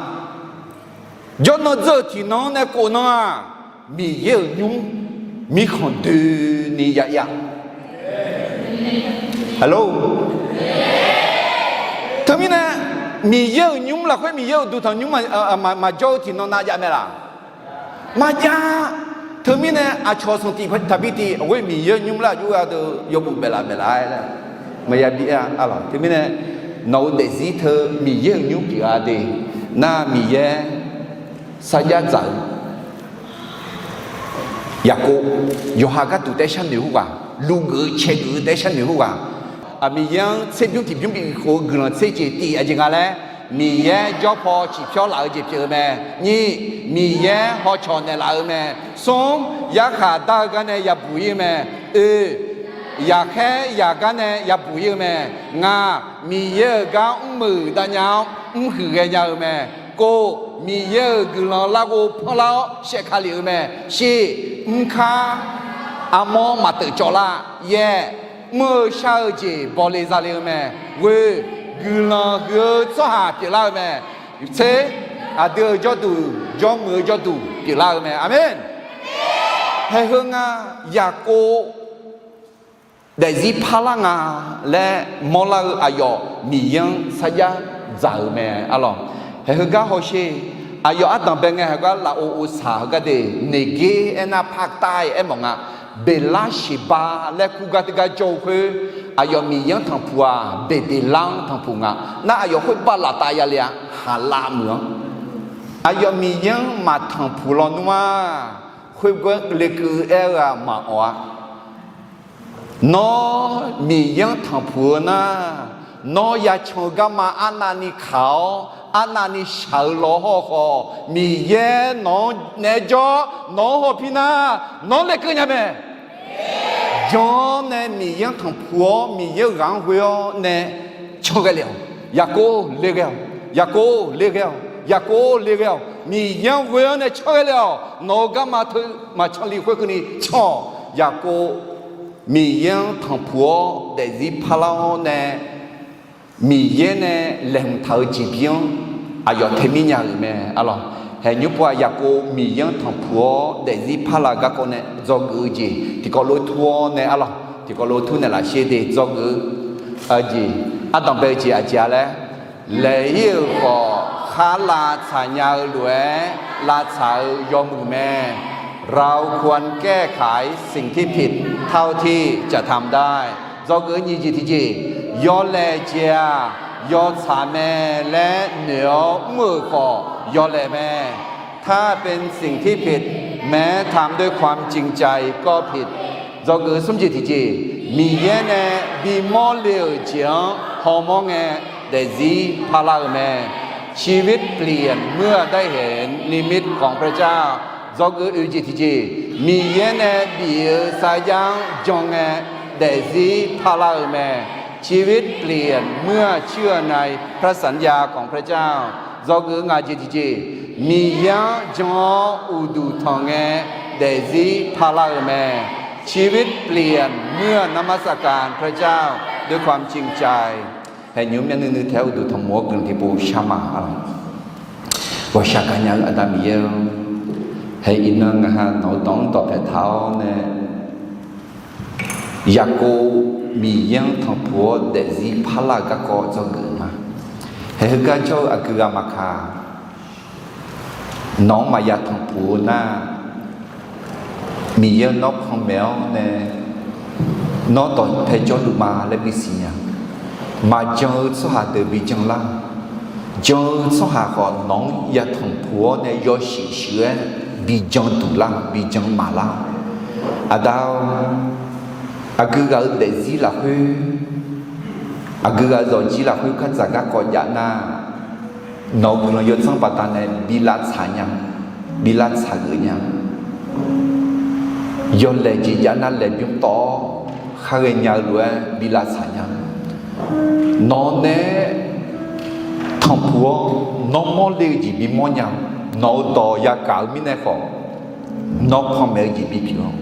Jawrnan dzeur-euq tiqnan-anr nae khof nan-aq, Miqyaer-euq nymr mirkhanq doeni ya ya. Alo, teumirnae Miqyaer-euq nymr lafkhoer Miqyaer uqduq tanqnymr maqjawr-eu tiqnan nav jav mae laq? Maqjav. Teumirnae aqcawq sanqtiq taqbi tiq, aqghoer Miqyaer-euq nymr laer aqjox-a deuq yawbuf baeflaf baeflaf-aer laer maqya bi aer-a laq? Teumirnae nawq-euq daefzir teu Miqyaer-euq nymr pyeuf-a de. Nar Miqyaer sarjax dzaq-eu Yaqkov, yawqha gharduq taef-aer sharnoeq khoerghaq, luvgeuf-eu caegeuf-eu taef-aer sharnoeq khoerghaq, Miqyaer-anr tserbymr tiqbymr bikhof-eu guiqlanq tser jeq tiq aqjeq nga laer, Miqyaer jawr paw ciqpyawr laf-eu jeq pyeuf-eu mae. Nyiq, Miqyaer hawcawq naeqlaf-eu mae. Smr, yarkhaq dar-eu gar nae yabuq ir-eu mae. Oe, yaqkhaer yaqgar nae yabuq ir-eu mae. Ngaq, Miqyaer-euq gar mrmuiq dav nya-awr mrhuiq ghaenya-eu mae. Kov, Miqyaer-euq guiqlanq larghov panlar-awr shaevka lef-eu mae. Shif, mrkar armawr maqteuf cawv lar. Yaer, mr-eu shar-eu jeq bawle zale-eu mae. Ghoe, guiqlanq huiq-eu tsawrhaq pyeuflar-eu mae. Tser, aqdui-euq jawrduq, jawrmuiq-eu jawrduq pyeuflar-eu mae. Aqmeq. Haeq heu nga, Yaqkov daefzir parlar nga laer mawrlar-eu aqyawf Miqyaer-anr sarjax dzaq-euq mae-a lawq. Haeq heugar hawsher, aqyawf ardanq bae ngae heugar lafov ovsaq heugar de, Neqger aernar Paqtav aermawf nga. Beqlar Sheqbav laer kur gar teugar jawr-eu khoer, aqyawf Miqyaer-anr tanqpuq-aq, Beqdeqlar-anr tanqpuq nga. Nar aqyawf khoerbav laftav yale-a, haqlav meuq-anr. Aqyawf Miqyaer-anr maqtanqpuq lawnmr-aq, khoergar lekeuv aer-eu-aq maqawq-a. Nawr Miqyaer-anr tanqpuq-eu nar, nawr yacan-eu garma arnavni kaq-awr, arnavni shaq-eu law hawr-eu khawf, Miqyaer nawq-anr naeq-aer jawr, nawq-anr hawpir nar, nawr lekeuv nya mae. Jan-awr nae Miqyaer-anr tanqpuq-awr, Miqyaer-euq ghaq-anr ghoe-awr nae can ghae le-awq. Yaqkov le ghae-awq. Yaqkov le ghae-awq. Yaqkov le ghae-awq. Miqyaer-anr ghoe-awr nae can ghae le-awq. Nawq-euq garma teu maqcan li khoerkeuvni can-awq. Yaqkov Miqyaer-anr tanqpuq-awr daefzir parlar-awr nae, Miqyaer nae laeqhmq taq-eu jeqbir-anr aqyawf tae mir nya-euq mae-a lawq. Haeq nymr pov-aq, Yaqkov Miqyaer-anr tanqpuq-awr daefzir parlar garkawv nae dzawgeuf-eu jeq tiqkawv lof tur-awr nae-a lawq. Tiqkawv lof tur naeqlaf sher de dzawgeuf-eu jeq, ardanq bae-eu jeq aqjeq-a laer, laeq-ir-euq khawf khar lavtsaq nya-eu lof-aer lavtsaq-eu yawmuiq mae. เราควรแก้ไขสิ่งที่ผิดเท่าที่จะทำได้ dzawgeuf-eu nyiq jeq tiqjeq, yawlaeq jeq-aq yawtsaq mae laer noeq-awr mr-euq khawf yawlaeq mae. ถ้าเป็นสิ่งที่ผิด แม้ทำด้วยความจริงใจก็ผิด dzawgeuf-eu smr jeq tiqjeq, Miqyaer nae bimawr le-euq jeq-anr hawmawr ngae daefzir parlar-eu mae. ชีวิตเปลี่ยนเมื่อได้เห็นนิมิตของพระเจ้า dzawgeuf-eu oeq jeq tiqjeq, Miqyaer nae bif-eu sarjax-anr jan ngae daefzir parlar-eu mae. ชีวิตเปลี่ยนเมื่อเชื่อในพระสัญญาของพระเจ้า Dzawgeuf-eu ngaq jeq tiqjeq, Miqyaer-anr jan-awr uqduq tanq ngae daefzir parlar-eu mae. ชีวิตเปลี่ยนเมื่อ นมัสการพระเจ้า ด้วยความจริงใจ Haeq nymr myav nuiv nuiv taef-aer uqduq tanqmuq-awr guiqlanq tiqpov shar ma-a. Ghawqshaq gaqnya-eu Aqda Miqyaer-or, haeq iqnan ngaq ha nawq-eu dawq-anr dawqpae taq-awr nae, Yaqkov Miqyaer-anr tanqpuq-awr daefzir parlar-eu garkawv dzawgeuf ma. Haeq heugar jawr-eu aqgeu ghaq maqkaq, nawq-anr maqya tanqpuq-eu nar, Miqyaer nawr panmaeq-awr nae, nawr dawqpae jawrluf ma laer bisiq nya. Maqjan-eu tsawrhaq deuq bi janlar-awq. Jan-eu tsawrhaq khawf nawq-anr ya tanqpuq-awr nae yawshuif shuif-aer bi jan duq lar, bi jan maqlar-awq. Aqda-or, aqgeu ghaq-eu daefzir lafkhoer, aqgeu ghaq-eu zawqjir lafkhoer khardzaq garkawv jav nar, nawq-eu guiqlanq yawdzanr baqdanae bi lavtsaq nya, bi lavtsaq geuf nya. Yawlaeq jeq jav nav laeqbymr tawv-awr khar ghaenya-eu lof-aer bi lavtsaq nya. Nawq nae tanqpuq-awr nawr mawrle-eu jeq bimawr nya. Nawq-eu dawq yagaq-eu mirnae khawf, nawr panmaeq-eu jeq bipyeuf-awr,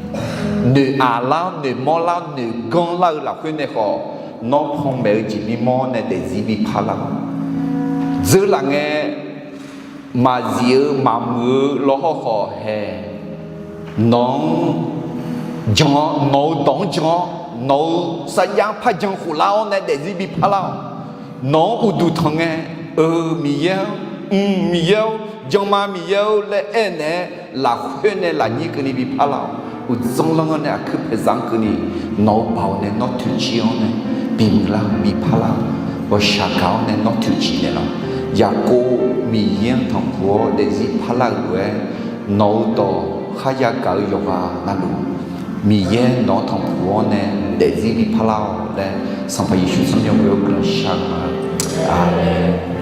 noeq aqlar-awr, noeq mawrlar-awr, noeq ganrlar-eu lafkhoer nae khawf, nawr panmaeq-eu jeq bimawr nae daefzir bi parlar-awq. Dzeurlaf ngae, maqzif-eu maqmuiq-eu lawhawr khawf haeq, nawq-anr jan-awr, nawq-eu dawq-anr jan-awr, nawq-eu sarjax-anr par jan khoflar-awr nae daefzir bi parlar-awq. Nawq-anr uqduq tanq ngae, Eu, Miqyaer-anr, Mq, Miqyaer-or, jan ma Miqyaer-or laer aernaeq-aer lafkhoer nae lafnyir keuvni bi parlar-awq. Uqdzan lanr-anr nae aqkuir paeqzaq-anr keuvni nawq-eu baoq nae nawr toeqciv-anr nae bimuiqlar-eu bi parlar-awq. Ghawqshaq gaq-awr nae nawr toeqciv naeqlaf-awq. Yaqkov Miqyaer-anr tanqpuq-awr daefzir parlar-eu lof-aer, nawq-eu dawq kharya gaq-eu yawqghaq navluf, Miqyaer nawq-anr tanqpuq-awr nae daefzir bi parlar-awq laer, Sanqpaq Yeqsur tsawrmyanr ghoe-awr guiqlanq shar-eu ma. Aqmeq.